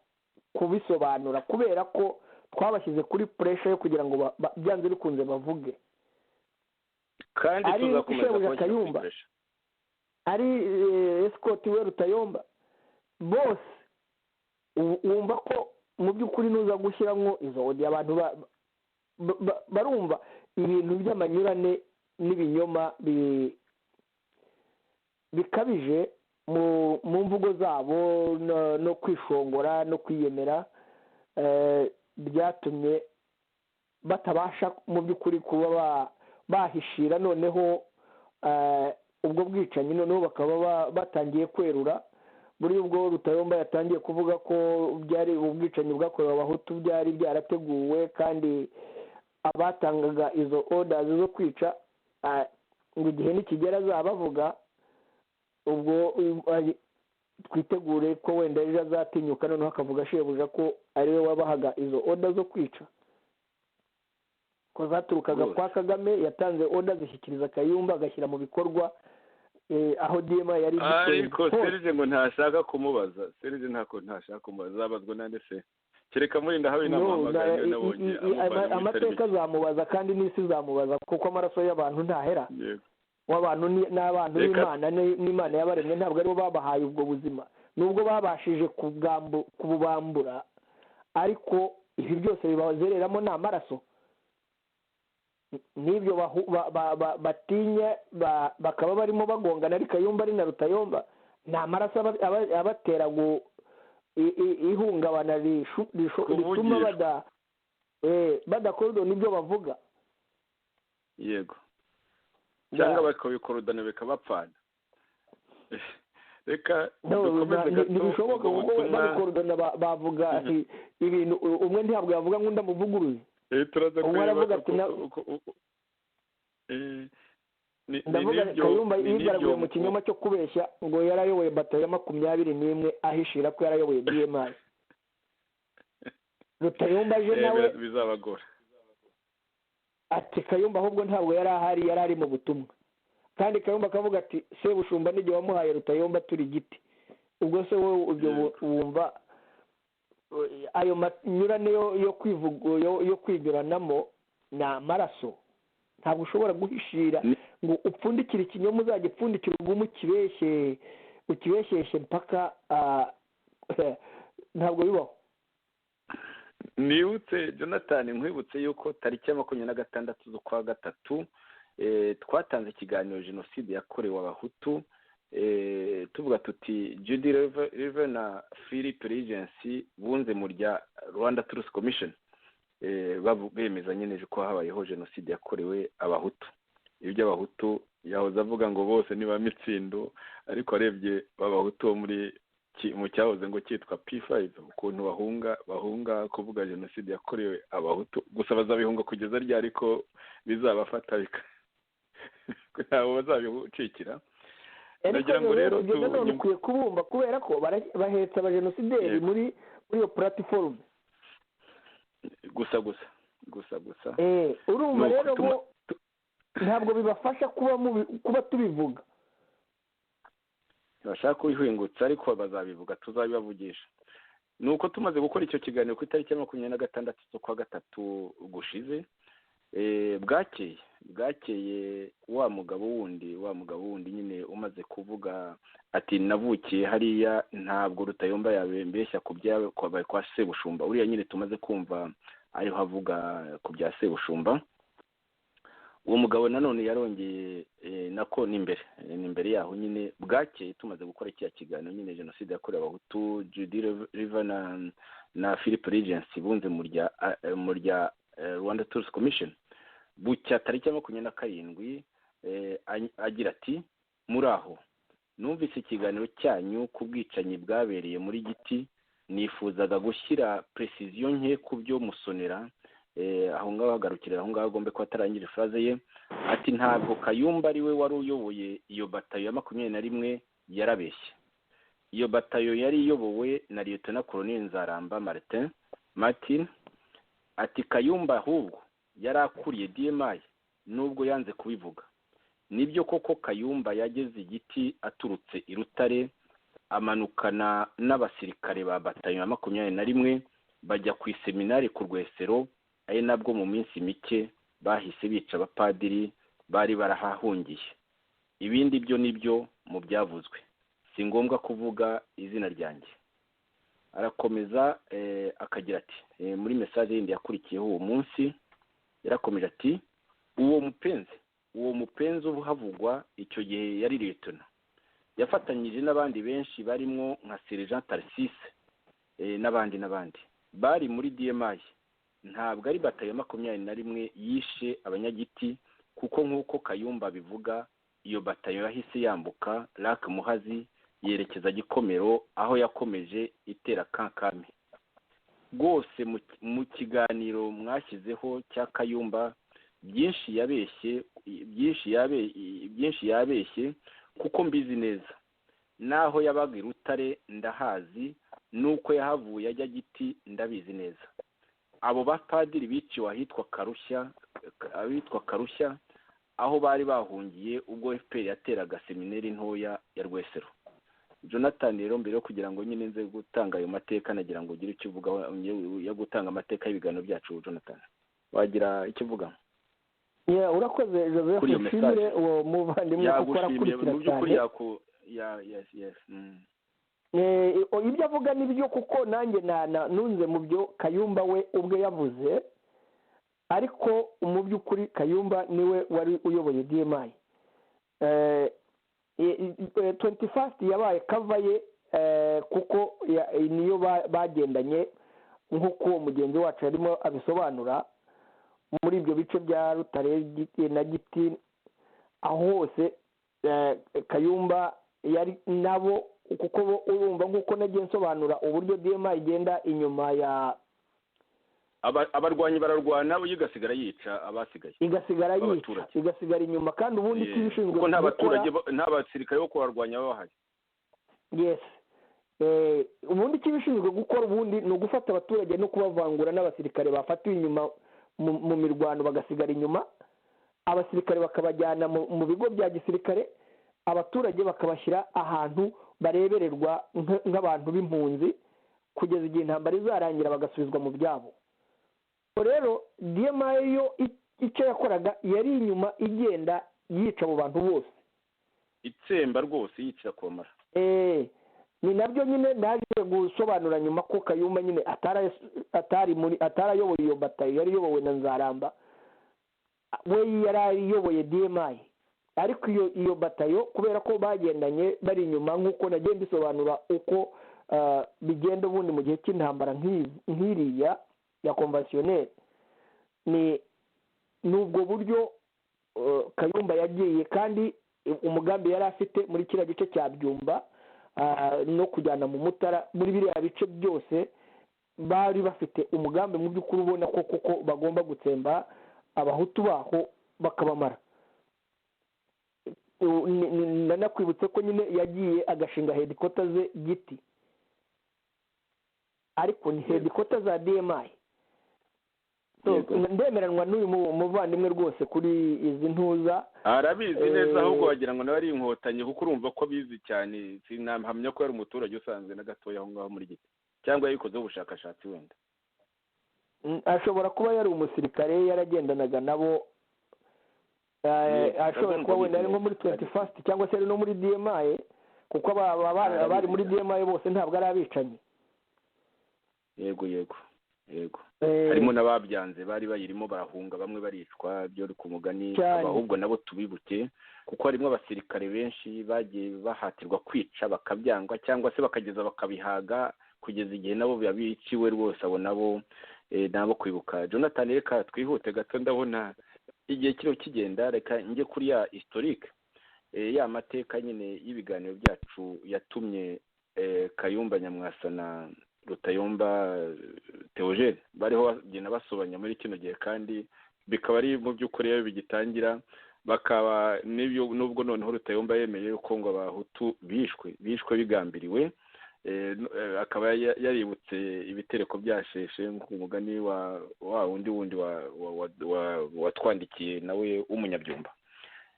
kubisobanura, kubera ko twabashyize kuri pressure yo kugira ngo byanze bikunze bavuge. Kandi Ari tuzakomeza shebuja kubashyira kuri Kayumba, pressure. ari escort we Rutayomba, bose wumva ko mu by'ukuri nuza gushyiramo izo audio, abantu barumva ibintu by'amanyurane n'ibinyoma bikabije mu mvugo zabo no kwishongora no kwiyemera, byatumye batabasha mu by'ukuri kuba bahishira noneho ubwo bwicanyi. Noneho bakaba batangiye kwerura. Buri ubwo Rutayomba yatangiye kuvuga ko byari ubwicanyi bwakorewe Abahutu, byari byarateguwe, kandi abatangaga izo orders zo kwica, ngo igihe nikigera azabavuga. Ubwo twitegure ko wenda ejo azatinyuka noneho akavuga shebuja ko ariwe wabahaga izo order zo kwica, ko zaturukaga kwa Kagame, yatanze order zishyikiriza Kayumba, agashyira mu bikorwa aho DMI yari Ariko hose. Serge ngo ntashaka kumubaza. Serge ntako ntashaka kumubaza, azabazwa nande se? Kereka murinda habe No, namuhamagara, niyo nabonye amuvana muri amateka tariki. azamubaza, kandi n'isi izamubaza, kuko amaraso y'abantu ntahera. W'abantu n'abantu b'Imana, n'Imana yabaremye, ntabwo aribo babahaye ubwo buzima, nubwo babashije kububambura, ariko ibi byose bibazereramo ni amaraso. N'ibyo batinya, bakaba barimo bagongana, ariko Kayumba ari na Rutayomba, ni amaraso abatera ihungabana rituma Kuvugishwa. Badakorwa n'ibyo bavuga. Yego, cyangwa bakabikorudana bikabapfana. Reka No, dukomeze gato ntibishoboka ubwo kuko butumwa. babikorudana bavuga ibintu, umwe ntabwo yavuga ngo undi amuvuguruze. Turaza Umwe kureba aravuga ati uko ni Ndavuga n'ibyo Kayumba ni yigaraguye n'ibyo mu kinyoma cyo kubeshya ngo yarayoboye bato ya 21, ahishira ko yarayoboye DMI. Rutayomba aje nawe bizabagora. ati Kayumba ahubwo ntabwo yari ahari, yari ari mu butumwa. Kandi Kayumba akavuga ati Sebushumba n'igihe wamuhaye Rutayomba turi giti. Ubwo se wowe ibyo wumva ayo manyurane yo kwivuga, yo kwinyuranamo, ni amaraso. Ntabwo ushobora guhishira ngo upfundikire ikinyoma, uzajya upfundikira ugume ukibeshye, ukibeshyeshye mpaka, ntabwo bibaho. Nibutse Jonathan, nkwibutse yuko tariki ya 26 z'ukwa gatatu twatanze ikiganiro jenoside yakorewe Abahutu. Tuvuga tuti Judy River na Philip Regency bunze mu rya Rwanda Truth Commission, bemeza nyine ko habayeho jenoside yakorewe Abahutu. Iby'Abahutu yahoze avuga ngo bose ni ba mitsindo, ariko arebye b'Abahutu bo muri mu cyahoze ngo cyitwa P5, ukuntu bahunga kuvuga jenoside yakorewe Abahutu gusa, bazabihunga kugeza ryari ariko bizabafata ntabwo bazabicikira. Nagira ngo rero nanone ukwiye kubumba kubera ko bahetse abajenosideri muri iyo platiforume gusa gusa gusa gusa. Urumva rero bo ntabwo bibafasha kuba tubivuga, ntibashaka kubihingutsa, ariko bazabivuga, tuzabibavugisha. Ni uko tumaze gukora icyo kiganiro ku itariki ya 26 z'ukwa gatatu gushize, bwakeye wa mugabo wundi nyine umaze kuvuga ati navukiye hariya, ntabwo Rutayomba yabembeshya ku byabaye kwa Sebushumba, uriya nyine tumaze kumva ariho avuga ku bya Sebushumba. Uwo mugabo nanone yarongeye, nako ni imbere yaho nyine bwakeye tumaze gukora kiriya kiganiro nyine jenoside yakorewe Abahutu, Judy River na Philip Regency bunze mu rya Rwanda Truth Commission, bucya tariki ya 27, agira ati muri aho numvise ikiganiro cyanyu ku bwicanyi bwabereye muri Giti, nifuzaga gushyira precision nke ku byo Musonera. Aho ngaho hagarukira, aho ngaho agombe ko atarangije phrase ye, ati ntabwo Kayumba ari we wari uyoboye iyo batayo ya 21, yarabeshye. Iyo batayo yari iyobowe na Lieutenant Colonel Nzaramba Martin. Ati Kayumba ahubwo yari akuriye DMI nubwo yanze kubivuga. Nibyo koko Kayumba yageze Igiti aturutse i Rutare, amanukana n'abasirikare ba batayo ya 21 bajya ku iseminari ku Rwesero, ari nabwo mu minsi mike bahise bica abapadiri bari barahahungiye. Ibindi byo nibyo mu byavuzwe, si ngombwa kuvuga izina ryanjye. Arakomeza akagira ati muri message yindi yakurikiyeho uwo munsi, yarakomeje ati uwo mupenzi uhavugwa icyo gihe yari lieutenant, yafatanyije n'abandi benshi barimo nka Sergeant Tarcisse n'abandi bari muri DMI. Ntabwo ari batayo 21 yishe abanyagiti, kuko nk'uko Kayumba bivuga iyo batayo yahise yambuka Lac Muhazi yerekeza Gikomero, aho yakomeje itera Kankame. Rwose mu kiganiro mwashyizeho cya Kayumba byinshi yabeshye kuko mbizi neza, naho yabaga i Rutare ndahazi, nuko yahavuye ajya Giti ndabizi neza. Abo bapadiri biciwe ahitwa Karushya, aho bari bahungiye ubwo FPR yateraga seminari ntoya ya Rwesero. Jonathan rero mbere yo kugira ngo nyine nze gutanga ayo mateka, nagira ngo ugire icyo uvuga yo gutanga amateka y'ibiganiro byacu. Jonathan, wagira icyo uvuga? Urakoze Joseph, nshimire uwo muvandimwe kuko arakurikira cyane. Ibyo avuga nibyo, kuko nanjye nunze mu byo Kayumba we ubwe yavuze, ariko mu by'ukuri Kayumba niwe wari uyoboye DMI. 21st yabaye kava ye, kuko niyo bagendanye nk'uko uwo mugenzi wacu yarimo abisobanura muri ibyo bice bya Rutare na Giti, aho hose Kayumba yari nabo, kuko bo urumva nk'uko nagiye nsobanura uburyo DMI igenda inyuma ya abarwanyi bararwana, igasigara yica abasigaye, igasigara yica, igasigara inyuma. Kandi ubundi kibishinzwe kuko nta baturage nta basirikare bo kubarwanya bahari. Yes, ubundi kibishinzwe gukora ubundi ni ugufata abaturage no kubavangura n'abasirikare bafatiwe inyuma mu mirwano bagasigara inyuma, abasirikare bakabajyana mu bigo bya gisirikare, abaturage bakabashyira ahantu barebererwa nk'abantu b'impunzi kugeza igihe intambara izarangira bagasubizwa mu byabo. Rero DMI yo icyo yakoraga yari inyuma igenda yica abo bantu bose, itsemba rwose, yicira komara. Ni nabyo nyine naje gusobanura nyuma ko Kayumba nyine atarayoboye iyo batayo, yari iyobowe na Nzaramba, we yari ayoboye DMI. Ariko iyo batayo, kubera ko bagendanye bari inyuma, nk'uko nagiye mbisobanura uko bigenda ubundi mu gihe cy'intambara nk'iriya ya conventionnel, ni n'ubwo buryo Kayumba yagiye, kandi umugambi yari afite muri kiriya gice cya Byumba no kujyana mu Mutara, muri biriya bice byose bari bafite umugambi mu by'ukuri ubona ko koko bagomba gutsemba Abahutu baho bakabamara. Nanakwibutse ko nyine yagiye agashinga headquarter ze Giti, ariko ni headquarter za DMI. Ndemeranwa n'uyu muvandimwe rwose kuri izi ntuza. Arabizi neza, ahubwo wagira ngo nawe ari Inkotanyi, kuko urumva ko abizi cyane. Sinahamya ko yari umuturage usanzwe na gatoya aho ngaho muri Giti, cyangwa yabikozeho ubushakashatsi wenda. Ashobora kuba yari umusirikare, yaragendanaga nabo, ashobora kuba wenda ari nko muri 21st cyangwa se ari no muri DMI, kuko abari muri DMI bose ntabwo ari abicanyi. Yego yego yego, harimo n'ababyanze bari bayirimo barahunga, bamwe baricwa byo ku mugani, ahubwo nabo tubibuke, kuko harimo abasirikare benshi bagiye bahatirwa kwica bakabyangwa, cyangwa se bakageza bakabihaga kugeza igihe nabo biciwe rwose. Abo nabo nabo kwibuka. Jonathan, reka twihute gato, ndabona igihe kiriho kigenda. Reka njye kuri ya historique, ya mateka nyine y'ibiganiro byacu yatumye Kayumba Nyamwasa na Rutayomba Theogene bariho bagenda basobanya muri kino gihe, kandi bikaba ari mu by'ukuri iyo bigitangira, bakaba n'ibyo nubwo noneho Rutayomba yemeye yuko ngo Abahutu bishwe bigambiriwe, akaba yaributse ibitereko byasheshe nk'umugani wa wundi watwandikiye nawe w'umunyabyumba.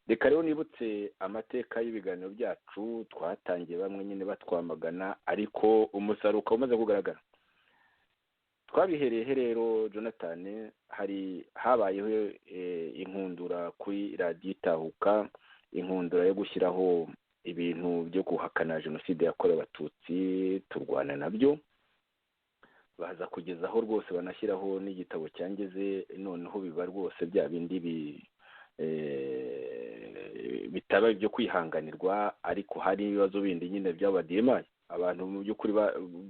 Reka rero nibutse amateka y'ibiganiro byacu twatangiye, bamwe nyine batwamagana, ariko umusaruro ukaba umaze kugaragara. Twabihereye rero Jonathan, hari habayeho inkundura kuri Radiyo Itahuka, inkundura yo gushyiraho ibintu byo guhakana jenoside yakorewe Abatutsi, turwana nabyo, baza kugezaho rwose banashyiraho n'igitabo cyangeze, noneho biba rwose bya bindi bitaba ibyo kwihanganirwa. Ariko hari ibibazo bindi nyine by'aba DMI, abantu mu by'ukuri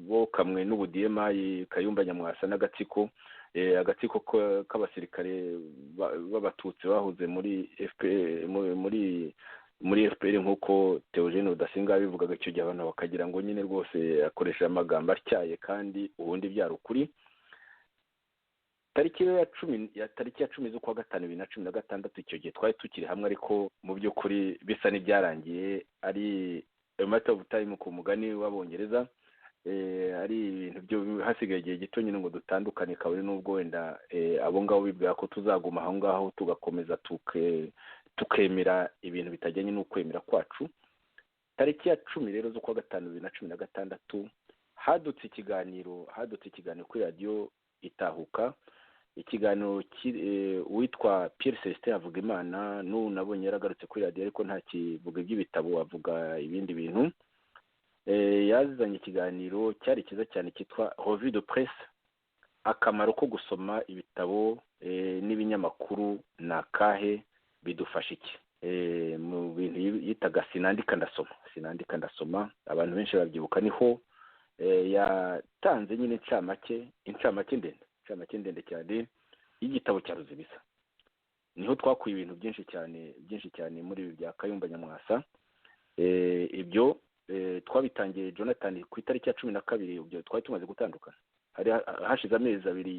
bokamwe n'ubu DMI, Kayumba Nyamwasa n'agatsiko, agatsiko k'abasirikare b'Abatutsi bahoze muri FPR, muri FPR, nk'uko Theogene Rudasingwa yabivugaga icyo gihe, abantu bakagira ngo nyine rwose akoresheje amagambo atyaye, kandi ubundi byari ukuri. Tariki ya 10 z'ukwa 5 2016, icyo gihe twari tukiri hamwe, ariko mu by'ukuri bisa n'ibyarangiye, ari a matter of time ku mugani w'Abongereza, ari ibintu byo hasigaye igihe gito nyine ngo dutandukane, kabone n'ubwo wenda abo ngabo bibwira ko tuzaguma aho ngaho tugakomeza tukemera ibintu bitajyanye n'ukwemera kwacu. Tariki ya 10 rero z'ukwa 5 2016 hadutse ikiganiro kuri Radiyo Itahuka, ikiganiro witwa Pierre Celestin Havugimana, n'ubu nabonye yaragarutse kuri radiyo ariko ntakivuga iby'ibitabo, avuga ibindi bintu. Yazanye ikiganiro cyari cyiza cyane cyitwa Revue de Presse, akamaro ko gusoma ibitabo n'ibinyamakuru ni akahe, bidufasha iki, mu bintu yitaga sinandika ndasoma, abantu benshi babyibuka. Niho yatanze nyine incamake ndende cyane y'igitabo cya Ruzibisa. Niho twakuye ibintu byinshi cyane muri ibi bya Kayumba Nyamwasa. Ibyo twabitangiye Jonathan ku itariki ya 12, ibyo twari tumaze gutandukana, hari hashize amezi abiri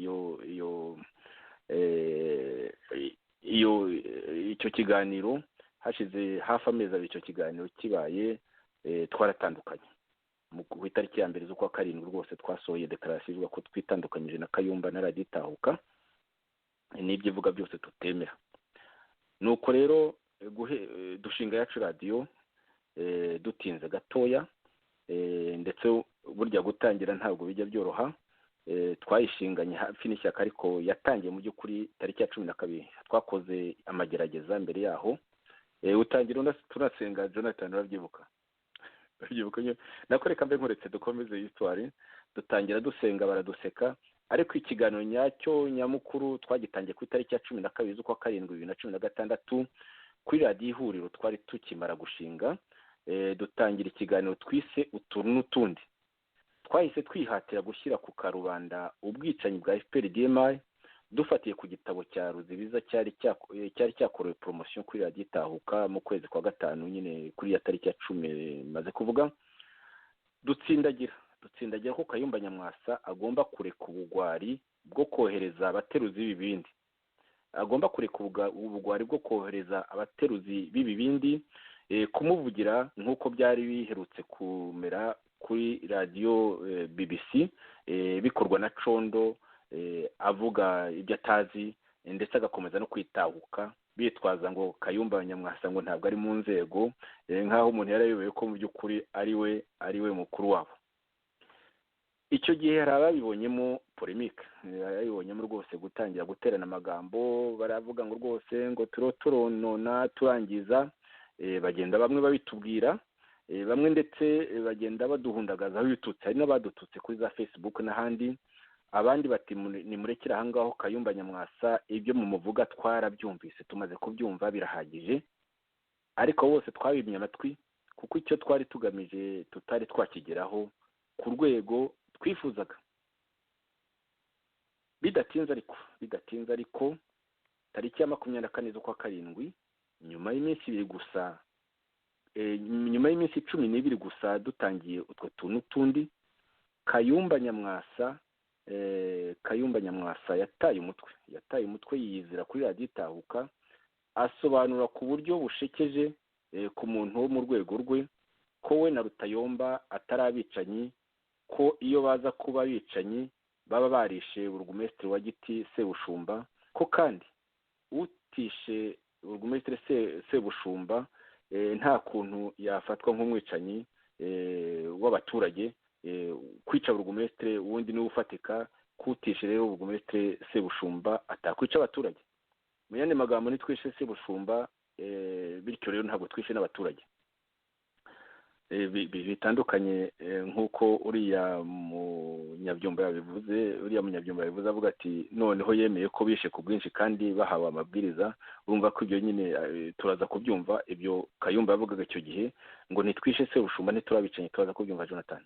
iyo icyo kiganiro, hashize hafi amezi abiri icyo kiganiro kibaye, twaratandukanye. Ku itariki ya 1 z'ukwa 7 rwose twasohoye declaration ivuga ko twitandukanyije na Kayumba na Radiyo Itahuka n'ibyo ivuga byose tutemera. Nuko rero dushinga yacu radiyo dutinze gatoya, ndetse burya gutangira ntabwo bijya byoroha. Twayishinganye hafi n'ishyaka, ariko yatangiye mu by'ukuri tariki ya 12, twakoze amagerageza mbere yaho. Utangira tunasenga Jonathan, urabyibuka nakoreka mbe nkuretse dukomeze histoire. Dutangira dusenga baraduseka, ariko ikiganiro nyacyo nyamukuru twagitangiye ku itariki ya 12 z'ukwa 7 2016. Kuri Radiyo Ihuriro twari tukimara gushinga, dutangira ikiganiro twise Utuntu n'Utundi. Twahise twihatira gushyira ku karubanda ubwicanyi bwa FPR DMI, dufatiye ku gitabo cya Ruzibiza cyari cyakorewe promotion kuri Radiyo Itahuka mu kwezi kwa 5, nyine kuri ya tariki ya 10 maze kuvuga. Dutsindagira ko Kayumba Nyamwasa agomba kureka ubugwari bwo kohereza abateruzi b'ibibindi, agomba kureka ubugwari bwo kohereza abateruzi b'ibibindi kumuvugira, nk'uko byari biherutse kumera kuri radiyo BBC bikorwa na Condo, avuga ibyo atazi, ndetse agakomeza no kwitahuka bitwaza ngo Kayumba Nyamwasa ngo ntabwo ari mu nzego, nk'aho umuntu yarayobewe ko mu by'ukuri ari we mukuru wabo. Icyo gihe hari ababibonyemo polemique, ababibonyemo rwose gutangira guterana amagambo, baravuga ngo rwose ngo turonona turangiza, bagenda bamwe babitubwira, bamwe ndetse bagenda baduhundagaza aho bitutse. Hari n'abadututse kuri za Facebook n'ahandi, abandi bati nimurekere aha ngaho Kayumba Nyamwasa, ibyo mumuvuga twarabyumvise, tumaze kubyumva birahagije. Ariko bose twabimye amatwi, kuko icyo twari tugamije tutari twakigeraho ku rwego twifuzaga. Bidatinze ariko tariki ya 24 z'ukwa 7, nyuma y'iminsi 2 gusa, nyuma y'iminsi 12 gusa dutangiye utwo tuntu tundi, Kayumba Nyamwasa yataye umutwe yiyizira kuri Radiyo Itahuka, asobanura ku buryo bushekeje ku muntu wo mu rwego rwe ko we na Rutayomba atari abicanyi, ko iyo baza kuba abicanyi baba barishe burugumesitiri wa Giti Sebushumba, ko kandi utishe burugumesitiri Sebushumba nta kuntu yafatwa nk'umwicanyi w'abaturage. Kwica burugumesitiri wundi niwe ufatika, kutishe rero burugumesitiri Sebushumba atakwica abaturage. Mu yandi magambo, nitwishe Sebushumba, bityo rero ntabwo twishe n'abaturage. Bitandukanye nk'uko uriya munyabyumba yabivuze, avuga ati noneho yemeye ko bishe ku bwinshi kandi bahawe amabwiriza. Urumva ko ibyo nyine turaza kubyumva, ibyo Kayumba yavugaga icyo gihe ngo nitwishe Sebushumba ntiturabicanye, turaza kubyumva. Jonathan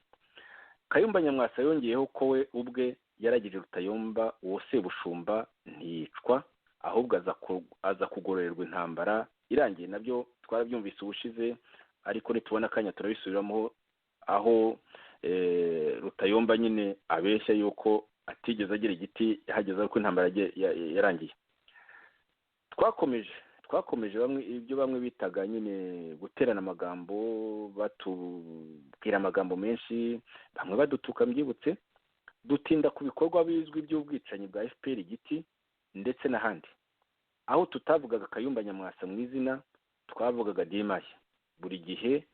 Kayumba Nyamwasa yongeyeho ko we ubwe yaragije Rutayomba uwo Sebushumba ntiyicwa, ahubwo aza kugororerwa intambara irangiye. Nabyo twarabyumvise ubushize, ariko nitubona akanya turabisubiramo, aho Rutayomba nyine abeshya yuko atigeze agira igiti yahageze ariko intambara yarangiye. Twakomeje bamwe ibyo bamwe bitaga nyine guterana amagambo, batubwira amagambo menshi, bamwe badutuka mbyibutse, dutinda ku bikorwa bizwi by'ubwicanyi bwa FPR Giti ndetse n'ahandi, aho tutavugaga Kayumba Nyamwasa mu izina, twavugaga DMI. Buri gihe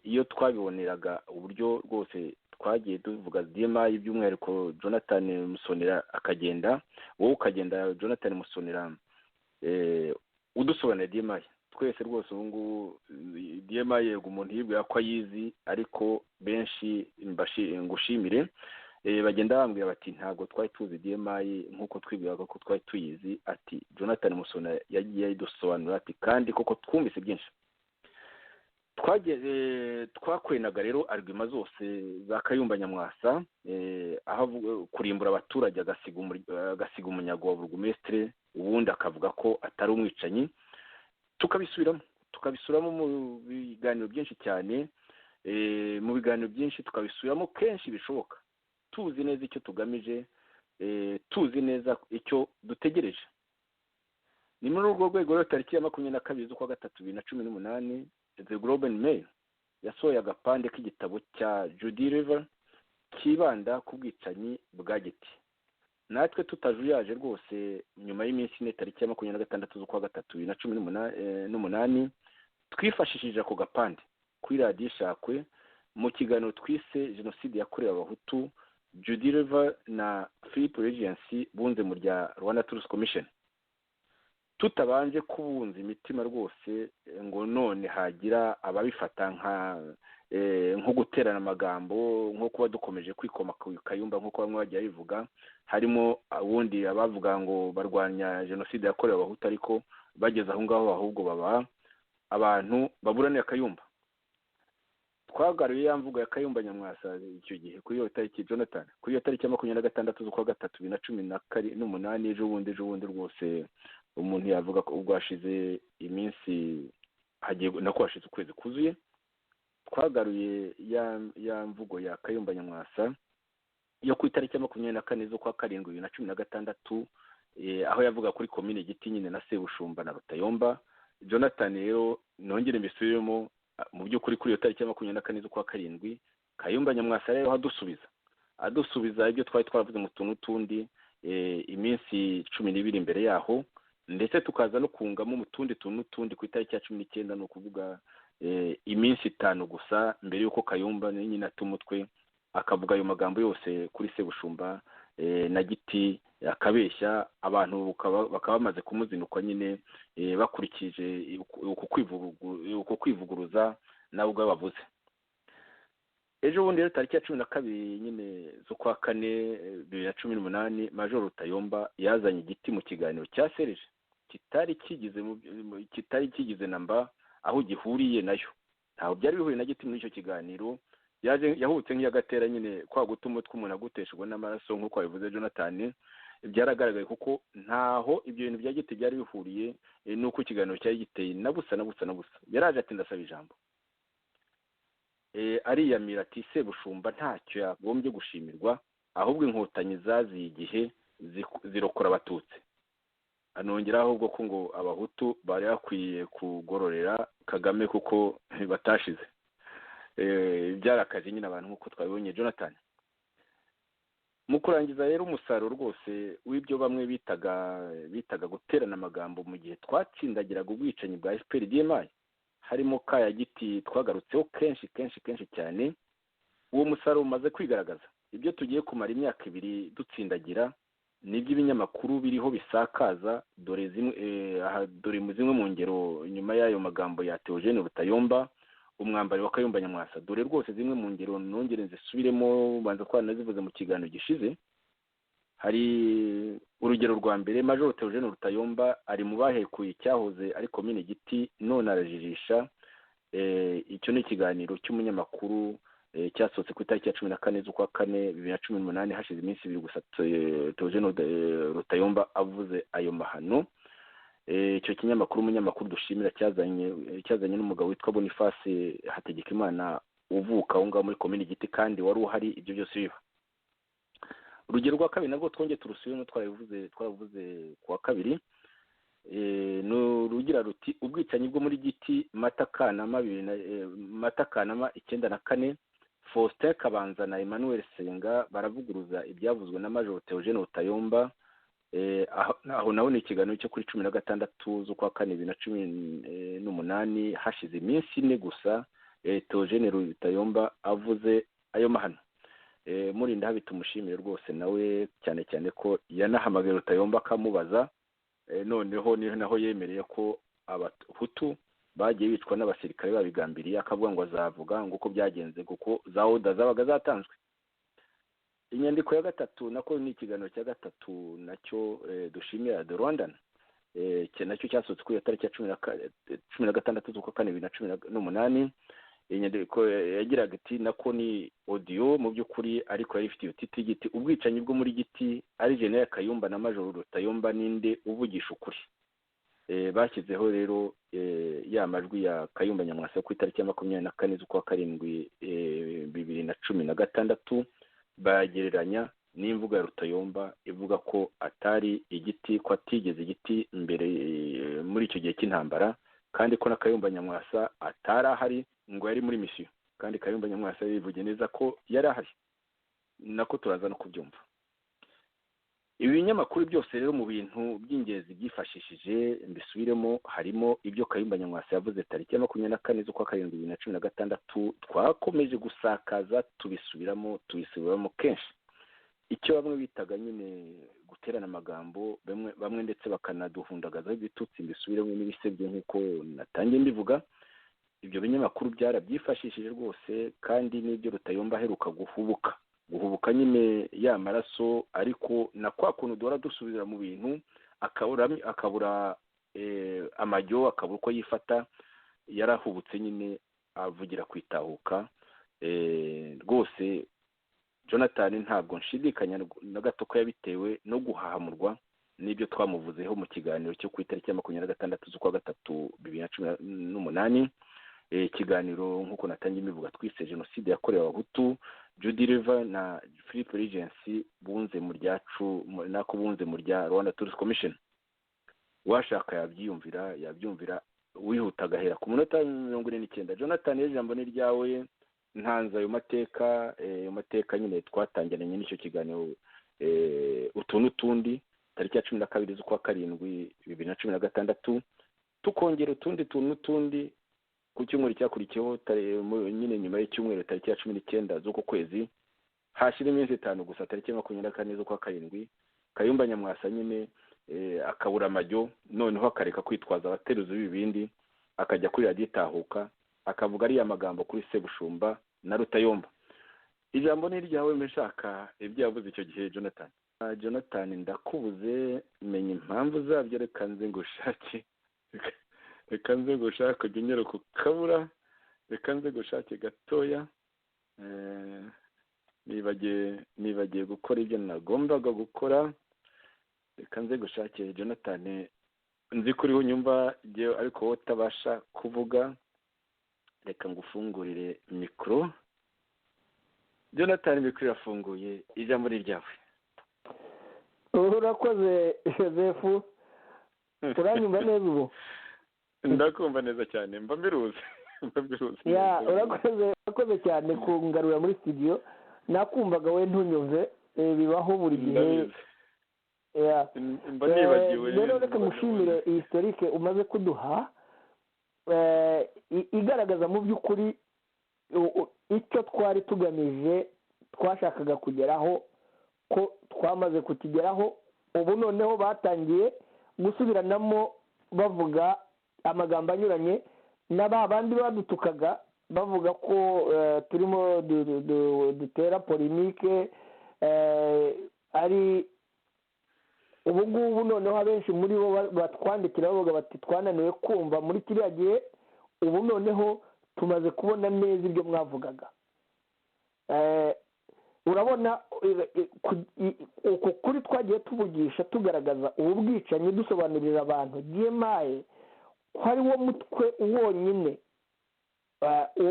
iyo twabiboneraga uburyo rwose twagiye tuvuga DMI, by'umwihariko Jonathan Musonera akagenda, wowe ukagenda Jonathan Musonera udusobanurira DMI. Twese rwose ubu ngubu DMI yego umuntu yibwira ko ayizi, ariko benshi ngushimire bagenda bambwira bati ntabwo twari tuzi DMI nk'uko twibwiraga ko twari tuyizi. Ati Jonathan Musonera yagiye ayidusobanura, ati kandi koko twumvise byinshi. Twakwenaga rero argument zose za Kayumba Nyamwasa, aho kurimbura abaturage agasiga umunyago wa burugumesitiri, ubundi akavuga ko atari umwicanyi. Tukabisubiramo mu biganiro byinshi cyane, mu biganiro byinshi tukabisubiramo kenshi bishoboka, tuzi neza icyo tugamije, tuzi neza icyo dutegereje. Ni muri urwo rwego rero tariki ya 22 z'ukwa 3 2018, The Globe and Mail yasohoye agapande k'igitabo cya Judy River kibanda ku bwicanyi bwa Giti. Natwe tutajuyaje rwose, nyuma y'iminsi ine, tariki ya 26 z'ukwa 3 2018, twifashishije ako gapande kuri Radiyo Ishakwe mu kiganiro twise Jenoside yakorewe Abahutu, Judy River na Philip Regency bunze mu rya Rwanda Truth Commission. Tutabanje kubunza imitima rwose ngo none hagira ababifata nko guterana amagambo, nko kuba dukomeje kwikoma Kayumba nkuko bamwe bagiye bivuga, harimo ubundi abavuga ngo barwanya jenoside yakorewe Abahutu ariko Bageze aho ngaho ahubwo baba abantu baburanira Kayumba. Twagaruye ya mvugo ya Kayumba Nyamwasa icyo gihe kuri iyo tariki, Jonathan, kuri iyo tariki ya 26 z'ukwa gatatu 2018, ejo bundi rwose umuntu yavuga ko ubwo hashize iminsi, hagiye nako hashize ukwezi kuzuye. Twagaruye ya mvugo ya Kayumba Nyamwasa yo ku itariki ya 24 z'ukwa karindwi 2016, aho yavuga kuri komine Giti nyine na Sebushumba na Rutayomba. Jonathan rero nongere mbisubiremo, mu by'ukuri kuri iyo tariki ya 24 z'ukwa karindwi Kayumba Nyamwasa rero adusubiza ibyo twari twaravuze mu tuntu tundi iminsi 12 imbere yaho, ndetse tukaza no kungamo mu tundi tuntu tundi ku itariki ya 19, ni ukuvuga iminsi 5 gusa mbere y'uko Kayumba nyine atumutwe akavuga ayo magambo yose kuri Sebushumba na Giti, akabeshya abantu bakaba bamaze kumuzinukwa nyine bakurikije uko kwivuguruza nawe ubwo bavuze. Ejo bundi rero tariki ya 12 nyine z'ukwa kane 2018, Major Rutayomba yazanye Igiti mu kiganiro cya Serge kitari kigize namba aho gihuriye nayo, ntaho byari bihuye na Giti muri icyo kiganiro. Yaje yahutse nk'iyagatera nyine kwa guta umutwe umuntu aguteshwa n'amaraso nk'uko yabivuze Jonathan, byaragaragaye kuko ntaho ibyo bintu bya Giti byari bihuriye nuko ikiganiro cyari giteye na busa na busa na busa. Yaraje ati ndasaba ijambo, ariyamira ati Sebushumba ntacyo yagombye gushimirwa, ahubwo inkotanyi zaziye igihe zirokora abatutsi. Anongeraho ahubwo ko ngo abahutu bari bakwiye kugororera Kagame kuko batashize. Byarakaje nyine abantu nk'uko twabibonye Jonathan. Mu kurangiza rero umusaruro rwose w'ibyo bamwe bitaga guterana amagambo mu gihe twatsindagiraga ubwicanyi bwa FPR DMI, harimo kaya Giti twagarutseho kenshi kenshi kenshi cyane, uwo musaruro umaze kwigaragaza. Ibyo tugiye kumara imyaka 2 dutsindagira nibyo ibinyamakuru biriho bisakaza. Dore zimwe mu ngero nyuma y'ayo magambo ya Theogene Rutayomba umwambari wa Kayumba Nyamwasa. Dore rwose zimwe mu ngero nongere nzisubiremo, banza twanazivuze mu kiganiro gishize. Hari urugero rwa mbere, Major Theogene Rutayomba ari mu bahekuye cyahoze ari komine Giti none arajijisha. Icyo ni ikiganiro cy'umunyamakuru cyasohotse ku itariki ya 14 z'ukwa kane 2018, hashize iminsi 2 gusa Theogene Rutayomba avuze ayo mahano. Icyo kinyamakuru umunyamakuru dushimira cyazanye n'umugabo witwa Boniface Hategekimana uvuka aho ngaho muri komine Giti kandi wari uhari ibyo byose biba. Urugero rwa kabiri nabwo twongeye turusubiremo, twaravuze ku wa kabiri, n'urugira ruti ubwicanyi bwo muri Giti Mata Kanama 94, Faustin Kabanza na Emmanuel Senga baravuguruza ibyavuzwe na Major Theogene Rutayomba. Aho naho ni ikiganiro cyo kuri 16 z'ukwa kane 2018, hashize iminsi 4 gusa Theogene Rutayomba avuze ayo mahano. Murinda habitumushimire rwose nawe, cyane cyane ko yanahamagaye Rutayomba akamubaza, noneho niho naho yemereye ko abahutu bagiye bicwa n'abasirikare babigambiriye, akavuga ngo azavuga ngo uko byagenze kuko za oda zabaga zatanzwe. Inyandiko ya gatatu nako ni ikiganiro cya gatatu nacyo dushimira The Rwandan, nacyo cyasohotse ku itariki ya 16 z'ukwa kane 2018. Inyandiko yagiraga iti nako ni audio mu by'ukuri, ariko yari ifite iyo titi Giti, ubwicanyi bwo muri Giti ari General Kayumba na Major Rutayomba ninde uvugisha ukuri. Bashyizeho rero ya majwi ya Kayumba Nyamwasa ku itariki ya 24 z'ukwa karindwi 2016, bagereranya n'imvugo ya Rutayomba ivuga ko atari Igiti, ko atigeze Igiti mbere muri icyo gihe cy'intambara, kandi ko na Kayumba Nyamwasa atari ahari ngo yari muri mission, kandi Kayumba Nyamwasa yivuge neza ko yari ahari, nako turaza no kubyumva. Ibi binyamakuru byose rero mu bintu by'ingenzi byifashishije mbisubiremo, harimo ibyo Kayumba Nyamwasa yavuze tariki ya 24 z'ukwa karindwi 2016, twakomeje gusakaza tubisubiramo kenshi. Icyo bamwe bitaga nyine guterana amagambo, bamwe ndetse bakanaduhundagaza ibitutsi, mbisubiremo n'ibisebyo nk'uko natangiye mbivuga. Ibyo binyamakuru byarabyifashishije rwose, kandi n'ibyo Rutayomba aheruka guhubuka nyine ya maraso, ariko na kwa kuntu duhora dusubira mu bintu akabura amajyo, akabura uko yifata, yarahubutse nyine avugira ku Itahuka. Rwose Jonathan ntabwo nshidikanya na gato ko yabitewe no guhahamurwa n'ibyo twamuvuzeho mu kiganiro cyo ku itariki ya 26 z'ukwa gatatu 2018, ikiganiro nk'uko natangiye imivuga twise jenoside yakorewe Abahutu, Judy River na Philip Regency bunze mu ryacu nako bunze mu rya Rwanda Tourist Commission. Washaka yabyumvira wihuta agahera ku munota 49. Jonathan, ijambo ni ryawe. Ntanze ayo mateka, ayo mateka nyine twatangiranye n'icyo kiganiro utu n'utundi tariki ya 12 z'ukwa karindwi 2016, tukongera utundi tuntu n'utundi ku cyumweru cyakurikiyeho nyine nyuma y'icyumweru tariki ya 19 z'uko kwezi, hashira iminsi 5 gusa tariki ya 24 z'ukwa karindwi, Kayumba Nyamwasa nyine akabura amajyo, noneho akareka kwitwaza abateruzi b'ibibindi, akajya kuri radiyo Itahuka akavuga ariya magambo kuri Sebushumba na Rutayomba. Ijambo ni iryawe, nshaka ibyo yavuze icyo gihe Jonathan. Jonathan ndakubuze, menya impamvu zabyo, reka nze ngushake, reka nze ngushake ujye unyura ku kabura, reka nze ngushake gatoya. Nibagiye gukora ibyo nagombaga gukora, reka nze gushake Jonathan, nzi ko uriho unyumva ariko wowe utabasha kuvuga, reka ngufungurire mikoro. Jonathan, mikoro irafunguye, ijambo ni ryawe. Urakoze Joseph, uranyumva neza ubu? Ndakumva neza cyane, mba mbiruzi. Urakoze cyane kungarura muri studio, nakumvaga we ntunyumve, bibaho buri gihe. Mba nibagiwe. Rero reka ngushimire iyi historique umaze kuduha, igaragaza mu by'ukuri icyo twari tugamije, twashakaga kugeraho, ko twamaze kukigeraho. Ubu noneho batangiye gusubiranamo bavuga amagambo anyuranye na ba bandi badutukaga bavuga ko turimo dutera polemike. Ari ubu ngubu noneho abenshi muri bo batwandikira bavuga bati twananiwe kumva muri kiriya gihe, ubu noneho tumaze kubona neza ibyo mwavugaga. Urabona uko kuri twagiye tuvugisha tugaragaza ubu bwicanyi, dusobanurira abantu DMI ko ari wo mutwe wonyine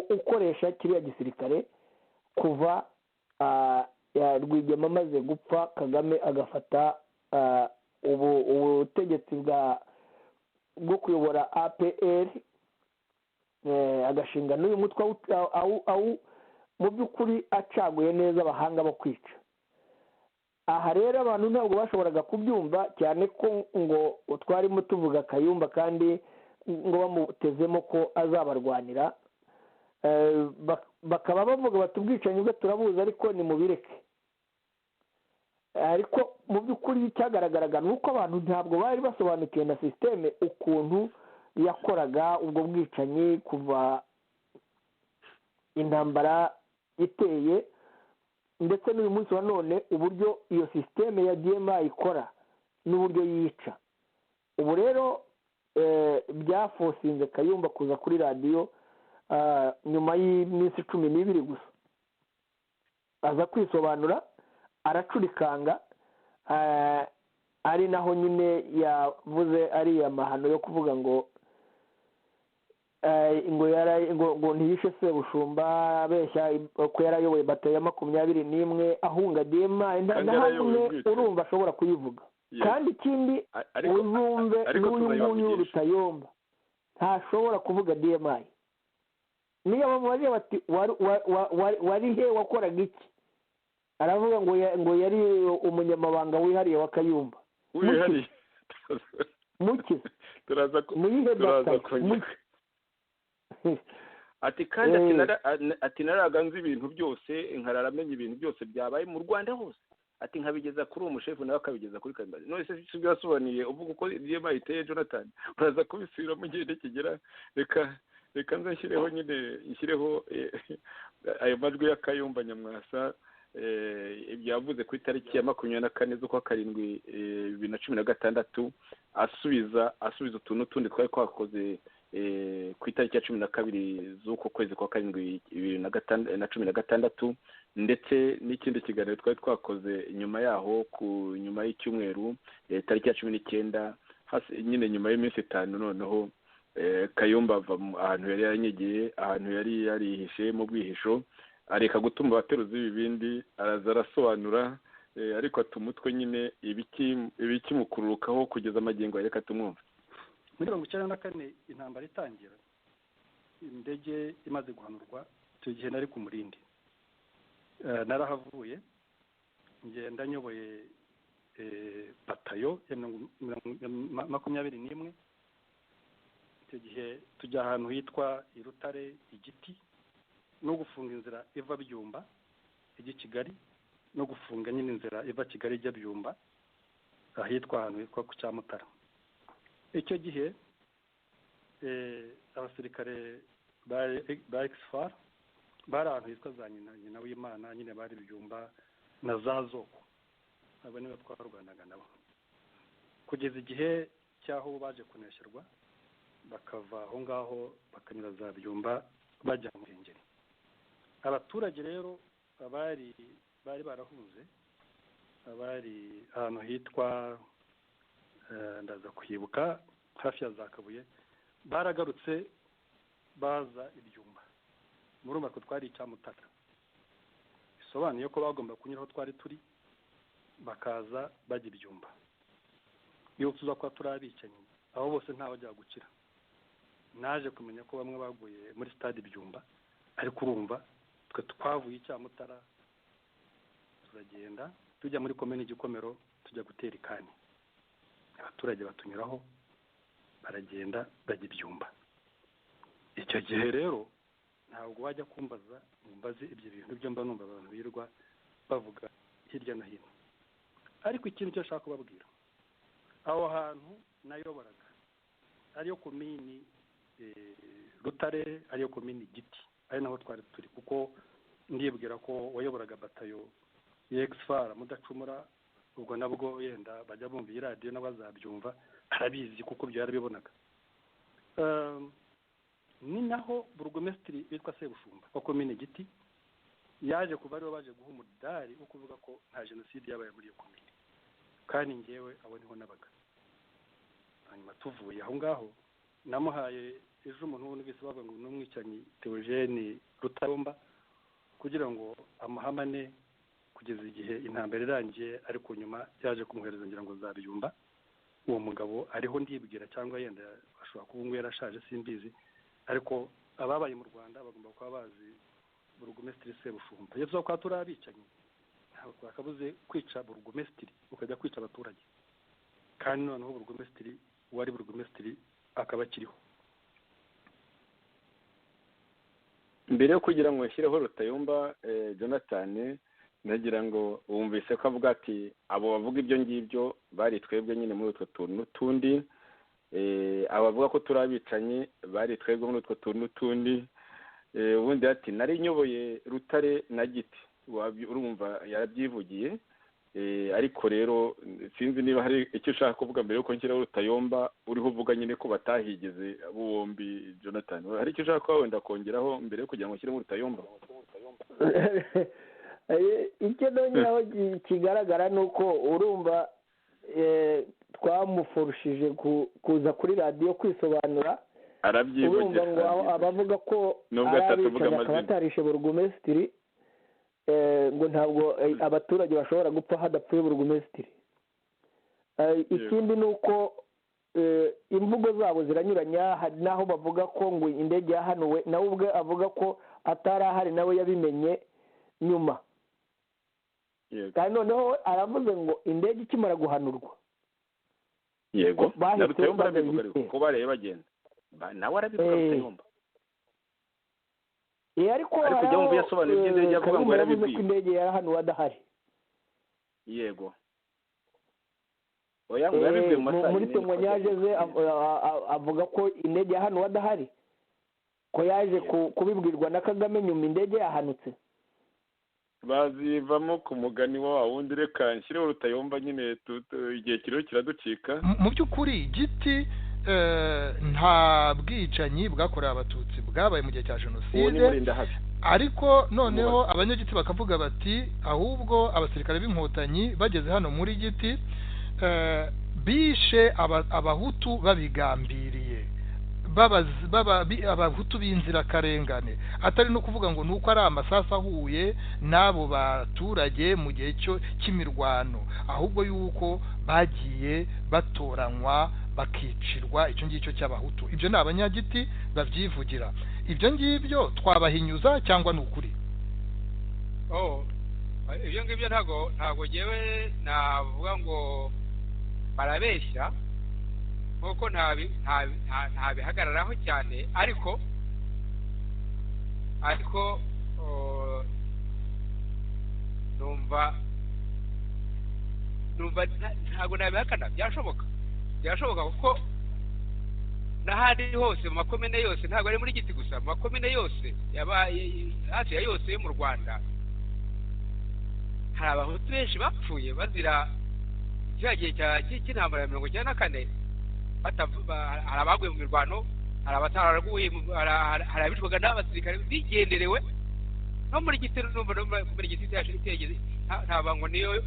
ukoresha kiriya gisirikare kuva Rwigema amaze gupfa, Kagame agafata ubutegetsi bwo kuyobora APR, agashinga n'uyu mutwe mu by'ukuri acaguye neza abahanga bo kwica. Aha rero abantu ntabwo bashoboraga kubyumva cyane ko ngo twarimo tuvuga Kayumba kandi ngo bamutezemo ko azabarwanira, bakaba bavuga bati ubwicanyi bwe turabuzi ariko ni mubireke. Ariko mu by'ukuri cyagaragaraga ni uko abantu ntabwo bari basobanukiwe na sisiteme ukuntu yakoraga ubwo bwicanyi kuva intambara iteye, ndetse n'uyu munsi wa none uburyo iyo sisiteme ya DMI ikora n'uburyo yica. Ubu rero byafosinze Kayumba kuza kuri radiyo nyuma y'iminsi 12 gusa, aza kwisobanura, aracurikanga, ari naho nyine yavuze ariya mahano yo kuvuga ngo ngo ntiyishe Sebushumba, abeshya ko yarayoboye bato ya 21 ahunga DMI, nta hamwe urumva ashobora kuyivuga. Kandi ikindi uzumve n'uyu nguyu Rutayomba ntashobora kuvuga DMI. Niyo bamubaje bati wari he, wakoraga iki, aravuga ngo yari umunyamabanga wihariye wa Kayumba. Muki turaza kongera ati kandi ati naraga nzi ibintu byose, nkarara amenya ibintu byose byabaye mu Rwanda hose, ati nkabigeza kuri uwo mushefu nawe akabigeza kuri Kayumba. None se si byasobanuye uvuga uko DMI iteye Jonathan? Uraza kubisubiramo igihe nikigera. Reka nze nshyireho nyine nshyireho ayo majwi ya Kayumba Nyamwasa Ibyo yavuze ku itariki ya 24 z'ukwa 7 2016, asubiza utuntu tundi twari twakoze ku itariki ya 12 z'uko kwezi kwa 7 2016, ndetse n'ikindi kiganiro twari twakoze nyuma yaho ku nyuma y'icyumweru tariki ya 19, nyine nyuma y'iminsi 5. Noneho Kayumba ava ahantu yari yaranyegeye, ahantu yari yarihishe mu bwihisho, areka gutuma abateruzi b'ibibindi, araza arasobanura, ariko atumutwe nyine ibikimukururukaho kugeza amagingo. Reka tumwumve. Muri 1994 intambara itangira, indege imaze guhanurwa, icyo gihe nari ku Murindi, narahavuye ngenda nyoboye batayo ya 21. Icyo gihe tujya ahantu hitwa i Rutare Igiti, no gufunga inzira iva Byumba ijya Kigali, no gufunga nyine inzira iva Kigali ijya Byumba ahitwa ahantu hitwa ku Cyamutara. Icyo gihe abasirikare ba Exfar bari ahantu hitwa za nyina w'Imana, nyine bari Byumba na za Zoko, abo nibo twarwanaga nabo kugeza igihe cy'aho baje kunesherwa, bakava aho ngaho bakanyura za Byumba bajya mu Ruhengeri. Abaturage rero abari bari barahunze, abari ahantu hitwa ndaza kwibuka hafi ya za Kabuye, baragarutse baza ibyumba. Murumva ko twari Icyamutara, bisobanuye ko bagomba kunyura aho twari turi bakaza bajya ibyumba. Iyo tuza kuba turi abicanyi aho bose ntawajya gukira. Naje kumenya ko bamwe baguye muri stade Ibyumba, ariko urumva twe twavuye Icyamutara turagenda tujya muri komini Gikomero, tujya gutera ikani, abaturage batunyuraho baragenda bajya Ibyumba. Icyo gihe rero ntabwo wajya kumbaza mbaze ibyo bintu byo mba numva abantu birirwa bavuga hirya no hino. Ariko ikintu cyo nshaka kubabwira, aho hantu nayoboraga ariyo komini Rutare, ariyo komini Giti, ari naho twari turi, kuko ndibwira ko wayoboraga batayo Exfar Mudacumura, ubwo nabwo yenda bajya bumva iyi radiyo n'abazabyumva arabizi kuko byo yarabibonaga. Ni naho burugumesitiri witwa Sebushumba wa komini Giti yaje kuva ariwe baje guha umudari wo kuvuga ko nta jenoside yabaye muri iyo komini, kandi ngewe abo niho nabaga. Hanyuma tuvuye aho ngaho namuhaye ejo umuntu wumvise bavuga ngo n'umwicanyi Theogene Rutayomba, kugira ngo amuhamane kugeza igihe intambara irangiye, ariko nyuma yaje kumuhereza ngira ngo zabyumba. Uwo mugabo ariho ndibwira, cyangwa yenda ashobora kuba ngo yarashaje simbizi, ariko ababaye mu Rwanda bagomba kuba bazi burugumesitiri Sebushumba. Iyo tuza kuba turi abicanyi ntabwo twakabuze kwica burugumesitiri ukajya kwica abaturage, kandi noneho burugumesitiri wari burugumesitiri akaba akiriho. Mbere yo kugira ngo nshyireho Rutayomba Jonathan, nagira ngo wumvise ko avuga ati abo bavuga ibyo ngibyo bari twebwe nyine muri utwo tuntu n'utundi, abavuga ko turi abicanyi bari twebwe muri utwo tuntu n'utundi. Ubundi ati nari nyoboye Rutare na Giti, urumva yarabyivugiye. Ariko rero sinzi niba hari icyo ushaka kuvuga mbere yuko nshyiraho Rutayomba, uriho uvuga nyine ko batahigeze bombi. Jonathan, hari icyo ushaka kuba wenda kongeraho mbere yo kugira ngo nshyiremo Rutayomba? Icyo nongeraho kigaragara ni uko urumva twamuforushije kuza kuri radiyo kwisobanura, urumva ngo abavuga ko ari abicanyi akaba atarishe burugumesitiri, ngo ntabwo abaturage bashobora gupfa hadapfuye burugumesitiri. Ikindi ni uko imvugo zabo ziranyuranya, hari n'aho bavuga ko ngo indege yahanuwe, nawe ubwe avuga ko atari ahari, nawe yabimenye nyuma. Kandi noneho aravuze ngo indege ikimara guhanurwa, yego na Rutayomba arabivuga, ko bareye bagenda nawe arabivuga Rutayomba. Ariko jya wumva yasobanuye iby'indege avuga ngo yarabibwiye ko indege yarahanuwe adahari. Yego, oya ngo yabibwiye mu masaha muri témoignage ze avuga ko indege yahanuwe adahari, ko yaje kubibwirwa na Kagame nyuma indege yahanutse. Bazivamo ku mugani wa wundi. Reka nshyireho Rutayomba nyine, igihe kiriho kiraducika. Mu by'ukuri Giti nta bwicanyi bwakorewe Abatutsi bwabaye mu gihe cya jenoside, ariko noneho Abanyagiti bakavuga bati ahubwo abasirikare b'Inkotanyi bageze hano muri Giti bishe Abahutu babigambiriye, Abahutu b'inzirakarengane, atari no kuvuga ngo nuko ari amasasu ahuye n'abo baturage mu gihe cyo cy'imirwano, ahubwo yuko bagiye batoranywa bakicirwa icyo ngicyo cy'Abahutu. Ibyo ni Abanyagiti babyivugira. Ibyo ngibyo twabahinyuza cyangwa ni ukuri? Ibyo ngibyo ntabwo ngewe navuga ngo barabeshya, kuko ntabihagararaho cyane, ariko numva ntabwo nabihakana. Byashoboka kuko n'ahandi hose mu makomine yose, ntabwo ari muri Giti gusa, mu makomine yose hafi ya yose yo mu Rwanda hari Abahutu benshi bapfuye bazira kiriya gihe cy'intambara ya 94. Hari abaguye mu mirwano, hari abataraguye, hari abicwaga n'abasirikare bigenderewe. No muri Giti, muri Giti ntabwo ngo niyo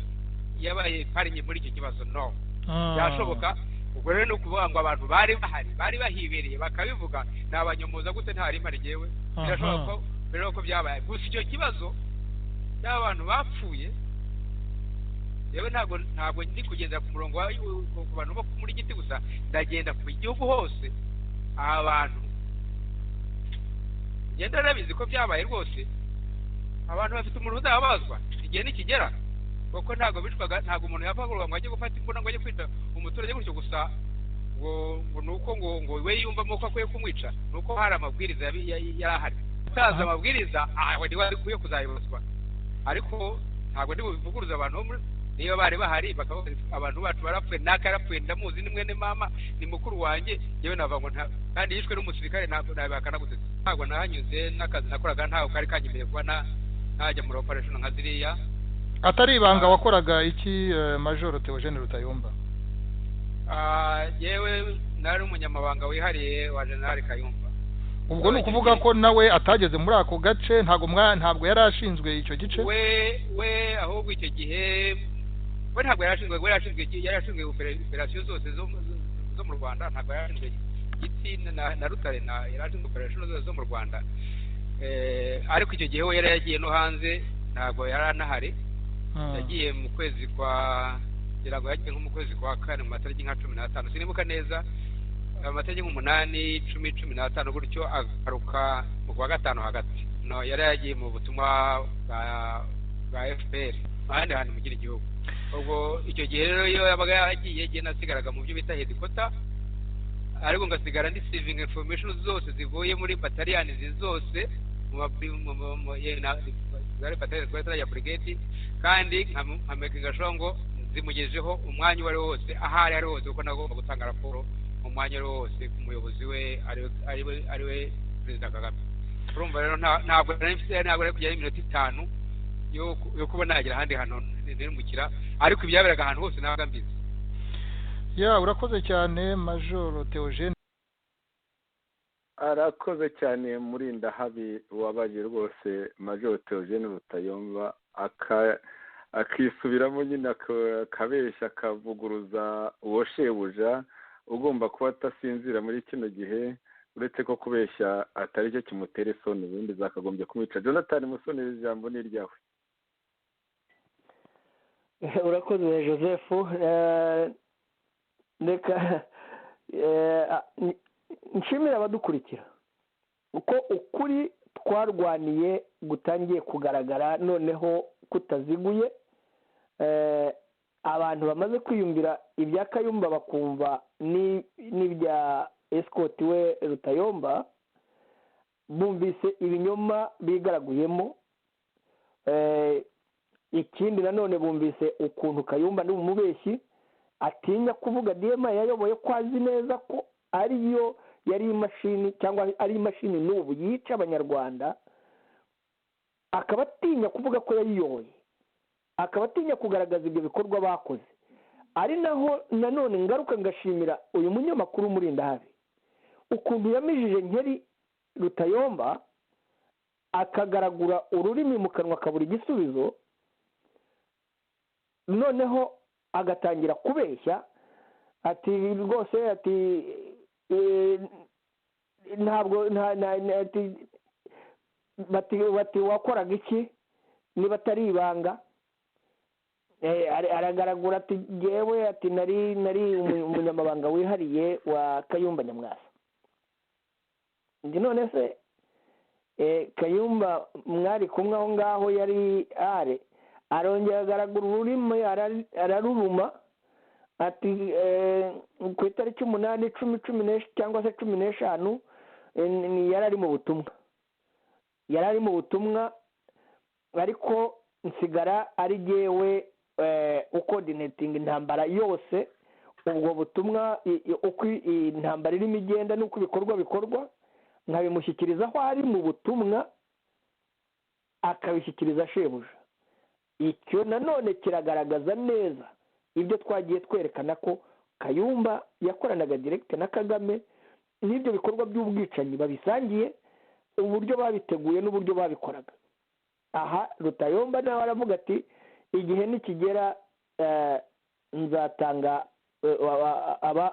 yabaye parinye muri icyo kibazo, no byashoboka. Ubwo rero ni ukuvuga ngo abantu bari bahari, bari bahibereye bakabivuga, nabanyomoza gute? Ntari mpari jyewe. Birashoboka rero ko byabaye. Gusa icyo kibazo cy'abantu bapfuye, yewe ntabwo ndi kugendera ku murongo ku bantu bo muri Giti gusa, ndagenda ku gihugu hose. Abantu ngenda nabizi ko byabaye rwose, abantu bafite umuntu uzababazwa igihe nikigera, kuko ntabwo bicwaga, ntabwo umuntu yapfaga ngo ajye gufata imbunda ngo ajye kwita umuturage gutyo gusa ngo nuko ngo we yumvamo ko akwiye kumwica, nuko hari amabwiriza yari ahari. Utazi amabwiriza aho niwe akwiye kuzayibazwa, ariko ntabwo ndi bubivuguruza. Abantu niyo bari bahari bakavuga abantu bacu barapfuye, naka yarapfuye, ndamuzi, ni mwene mama, ni mukuru wanjye, yewe nava ngo kandi yishwe n'umusirikare, ntabwo nabihakana gutse. Ntabwo nahanyuze, n'akazi nakoraga ntabwo kari kanyemereye kuba najya muri operation nka ziriya. Atari ibanga, wakoraga iki, Major Theogene Rutayomba? Yewe nari umunyamabanga wihariye wa General Kayumba. Ubwo ni ukuvuga ko nawe atageze muri ako gace, ntabwo yari ashinzwe icyo gice? We ahubwo icyo gihe we ntabwo yari ashinzwe, we yari ashinzwe operation zose zo mu Rwanda, ntabwo yari ashinzwe Giti na Rutare, yari ashinzwe operation zose zo mu Rwanda. Ariko icyo gihe we yari yagiye no hanze, ntabwo yari anahari. Yagiye mu kwezi kwa, ngira ngo yagiye nko mu kwezi kwa kane mu matariki nka 15, sinibuka neza, amatariki 8, 10, 15 gutyo, agaruka mu kwa gatanu hagati. No yari yagiye mu butumwa bwa FPR ahandi hantu mu gihugu. Ubwo icyo gihe rero iyo yabaga yagiye, igihe nasigaraga mu byo bita headquarter, ariko ngasigara ndi receiving information zose zivuye muri battalion zose, mu ya brigade, kandi nka sure ngo zimugejeho umwanya uwo ari wose, aho ari hose, kuko nagomba gutanga raporo mu mwanya uwo wose ku muyobozi we ari we Perezida Kagame. Urumva rero ntabwo nari kugera iminota 5 yo kuba nagera ahandi hantu nirumukira, ariko ibyaberaga ahantu hose nabaga mbizi. Ya, urakoze cyane Major Theogene. Arakoze cyane Murindahabi wabaje rwose Major Theogene Rutayomba, akisubiramo nyine, akabeshya, akavuguruza uwo shebuja ugomba kuba atasinzira muri kino gihe, uretse ko kubeshya atari cyo kimutera isoni, ubundi zakagombye kumwica. Jonathan Musoni, ijambo ni iryawe. Urakoze Joseph. Reka nshimira abadukurikira uko ukuri twarwaniye gutangiye kugaragara noneho kutaziguye. Abantu bamaze kwiyumvira ibya Kayumba bakumva n'ibya escort we Rutayomba, bumvise ibinyoma bigaraguyemo. Ikindi nanone bumvise ukuntu Kayumba ni umubeshyi, atinya kuvuga DMI yayoboye, ko azi neza ko ariyo yari imashini cyangwa ari imashini n'ubu yica Abanyarwanda. Akaba atinya kuvuga ko yayiyoboye, akaba atinya kugaragaza ibyo bikorwa bakoze. Ari naho nanone ngaruka ngashimira uyu munyamakuru Murindahabi ukuntu yamijije Nkeri Rutayomba, akagaragura ururimi mu kanwa kabura igisubizo, noneho agatangira kubeshya ati rwose ati ntabwo bati wakoraga iki niba atari ibanga. Aragaragura ati yewe ati nari umunyamabanga wihariye wa Kayumba Nyamwasa. Ndi none se Kayumba mwari kumwe aho ngaho yari are? Arongera agaragura ururimi araruruma ati ku itariki 8, 10, 14 cyangwa se 15 yari ari mu butumwa, yari ari mu butumwa, ariko nsigara ari jyewe ucoordinating intambara yose, ubwo butumwa uko intambara irimo igenda n'uko ibikorwa bikorwa, nkabimushyikiriza aho ari mu butumwa, akabishyikiriza shebuja. Icyo nanone kiragaragaza neza ibyo twagiye twerekana ko Kayumba yakoranaga direct na Kagame, n'ibyo bikorwa by'ubwicanyi babisangiye, uburyo babiteguye n'uburyo babikoraga. Aha Rutayomba nawe aravuga ati igihe nikigera nzatanga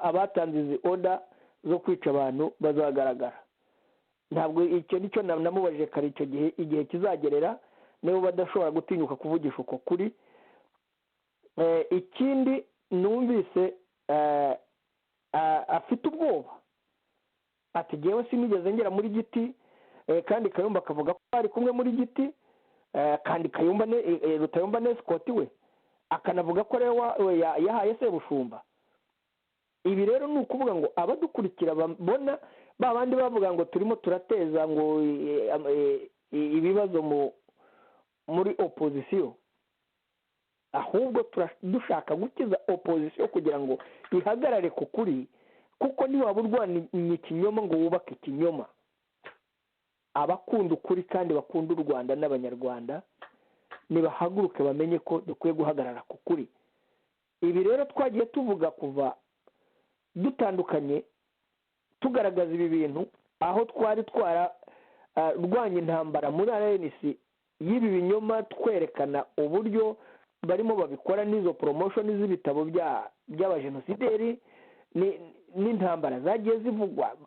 abatanze izi order zo kwica abantu bazagaragara. Ntabwo icyo nicyo namubajije kare, icyo gihe igihe kizagerera niba badashobora gutinyuka kuvugisha uko kuri. Ikindi numvise afite ubwoba ati jyewe sinigeze ngera muri Giti, kandi Kayumba akavuga ko ari kumwe muri Giti, kandi Kayumba Rutayomba n'escort we akanavuga ko rero yahaye Sebushumba. Ibi rero ni ukuvuga ngo abadukurikira babona ba bandi bavuga ngo turimo turateza ngo ibibazo muri opposition, ahubwo dushaka gukiza opposition kugira ngo ihagarare ku kuri, kuko ntiwaba urwanya ikinyoma ngo wubake ikinyoma. Abakunda ukuri kandi bakunda u Rwanda n'Abanyarwanda nibahaguruke bamenye ko dukwiye guhagarara ku kuri. Ibi rero twagiye tuvuga kuva dutandukanye, tugaragaza ibi bintu aho twari twararwanya intambara muri RNC y'ibi binyoma, twerekana uburyo barimo babikora n'izo promotion z'ibitabo by'abajenosideri n'intambara zagiye zivugwa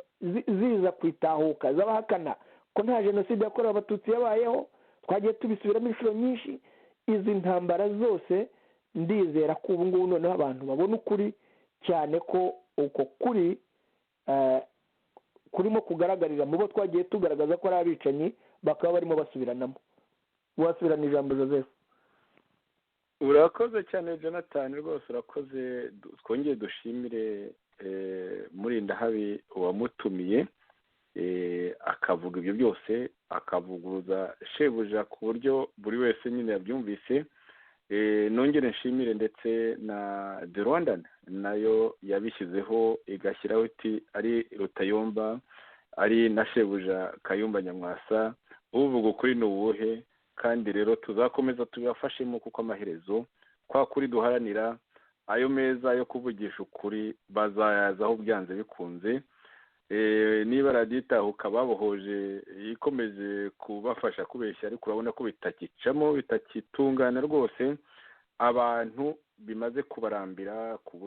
ziza kwitahuka z'abahakana ko nta jenoside yakorewe Abatutsi yabayeho. Twagiye tubisubiramo inshuro nyinshi. Izi ntambara zose ndizera ko ubu ngubu noneho abantu babona ukuri, cyane ko uko kuri kurimo kugaragarira mu bo twagiye tugaragaza ko ari abicanyi, bakaba barimo basubiranamo. Wasubirana ijambo Joseph. Urakoze cyane Jonathan, rwose urakoze. Twongeye dushimire Murindahabi wamutumiye, akavuga ibyo byose, akavuguruza shebuja ku buryo buri wese nyine yabyumvise. Nongere nshimire ndetse na The Rwandan nayo yabishyizeho, igashyiraho iti ari Rutayomba ari na shebuja Kayumba Nyamwasa, uvuga ukuri ni uwuhe? Kandi rero tuzakomeza tubafashemo, kuko amaherezo kwa kuri duharanira ayo meza yo kuvugisha ukuri bazayazaho byanze bikunze. Niba radiyo itahuka babohoje ikomeje kubafasha kubeshya, ariko urabona ko bitakicamo, bitakitungana rwose, abantu bimaze kubarambira ku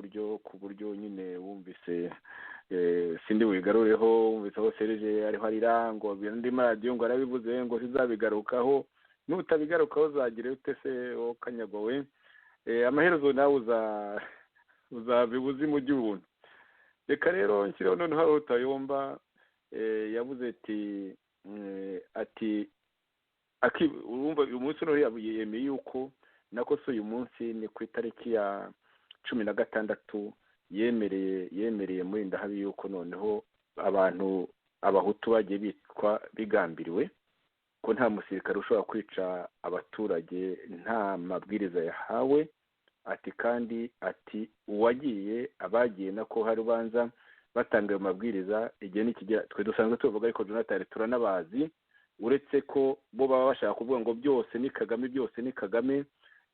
buryo nyine wumvise sindi bubigarureho, wumvise aho Serge ariho arira ngo andi maradiyo ngo arabivuze ngo sizabigarukaho, nutabigarukaho uzagira ute se wowe kanyagwa we? Amaherezo nawe uzabibuze mu by'ubuntu. Reka rero nshyireho noneho Rutayomba yavuze ati urumva uyu munsi noneho yemeye yuko nako se uyu munsi ni ku itariki ya 16 yemereye Murindahabi yuko noneho abantu abahutu bagiye bitwa bigambiriwe, ko nta musirikare ushobora kwica abaturage nta mabwiriza yahawe. Ati kandi ati uwagiye abagiye nako hari ubanza batanga ayo mabwiriza igihe nikigera. Twe dusanzwe tuvuga, ariko Jonathan turanabazi, Uretse ko bo baba bashaka kuvuga ngo byose ni Kagame, byose ni Kagame.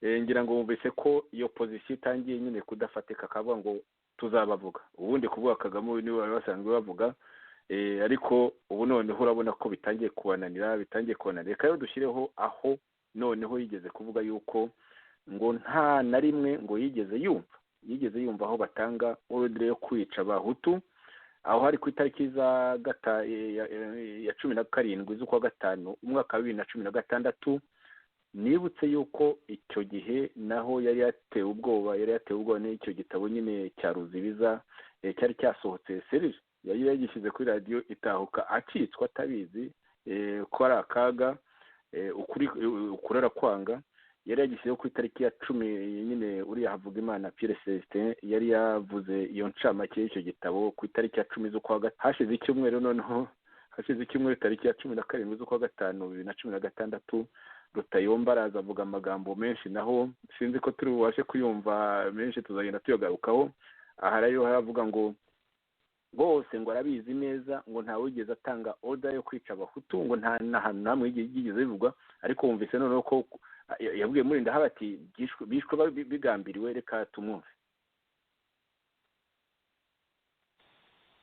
Ngira ngo bumvise ko iyo position itangiye nyine kudafatika, akavuga ngo tuzabavuga. Ubundi kuvuga Kagame niwe bari basanzwe bavuga, ariko ubu noneho urabona ko bitangiye kubananira, bitangiye kubananira. Reka rero dushyireho aho noneho yigeze kuvuga yuko ngo nta na rimwe ngo yigeze yumva aho batanga ordre yo kwica abahutu, aho hari ku itariki za ya 17 z'ukwa gatanu umwaka wa 2016. Nibutse yuko icyo gihe naho yari yatewe ubwoba n'icyo gitabo nyine cya Ruzibiza cyari cyasohotse. Serge yari yagishyize kuri radiyo Itahuka acitswe atabizi ko ari akaga, ukuri ukurara kwanga. Yari yagishyizeho ku itariki ya 10 nyine uriya Havugimana Pierre Celestin yari yavuze iyo ncamake y'icyo gitabo ku itariki ya 10 z'ukwa gatanu. Hashize icyumweru, noneho hashize icyumweru tariki ya 17 z'ukwa gatanu 2016, Rutayomba araza avuga amagambo menshi, naho sinzi ko turi bubashe kuyumva menshi, tuzagenda tuyagarukaho. Aha rero haravuga ngo bose ngo arabizi neza, ngo nta wigeze atanga order yo kwica abahutu, ngo nta n'ahantu namwe yigeze bivugwa. Ariko wumvise noneho ko yabwiye Murindahabi ati bishwe bigambiriwe. Reka tumwumve.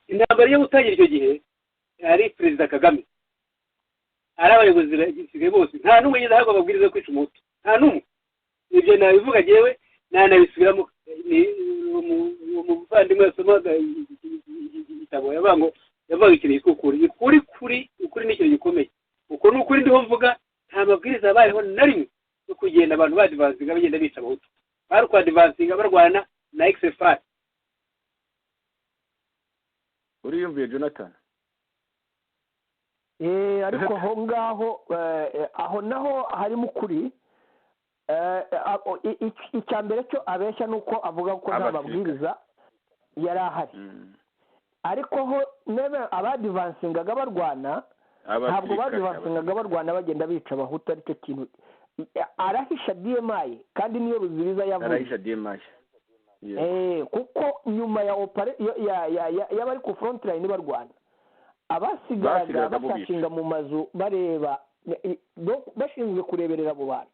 Intambara yo gutangira icyo gihe ari Perezida Kagame, ari abayobozi basigaye bose, nta n'umwe yigeze ahabwa amabwiriza yo kwica umuhutu, nta n'umwe. Ibyo nabivuga jyewe nanabisubiramo. Umuvandimwe yasomaga igitabo yavuga ikintu cyitwa ukuri. Ukuri ukuri ni ikintu gikomeye. Uko ni ukuri ndiho mvuga, nta mabwiriza yabayeho na rimwe yo kugenda abantu badivansinga bagenda bica abahutu. Bari kwadivansinga barwana na XFR. Uriyumviye Jonathan? Ariko aho ngaho aho naho harimo ukuri. Icya mbere cyo abeshya nuko avuga ko nta mabwiriza yari ahari, ariko ho nebe abadivansingaga barwana, ntabwo badivansingaga barwana bagenda bica abahutu. Aricyo kintu arahisha DMI, kandi niyo Ruzibiza yavuze arahisha DMI. Kuko nyuma ya opere y'abari ku front line barwana, abasigaraga basashinga mu mazu bareba, bashinzwe kureberera abo bantu,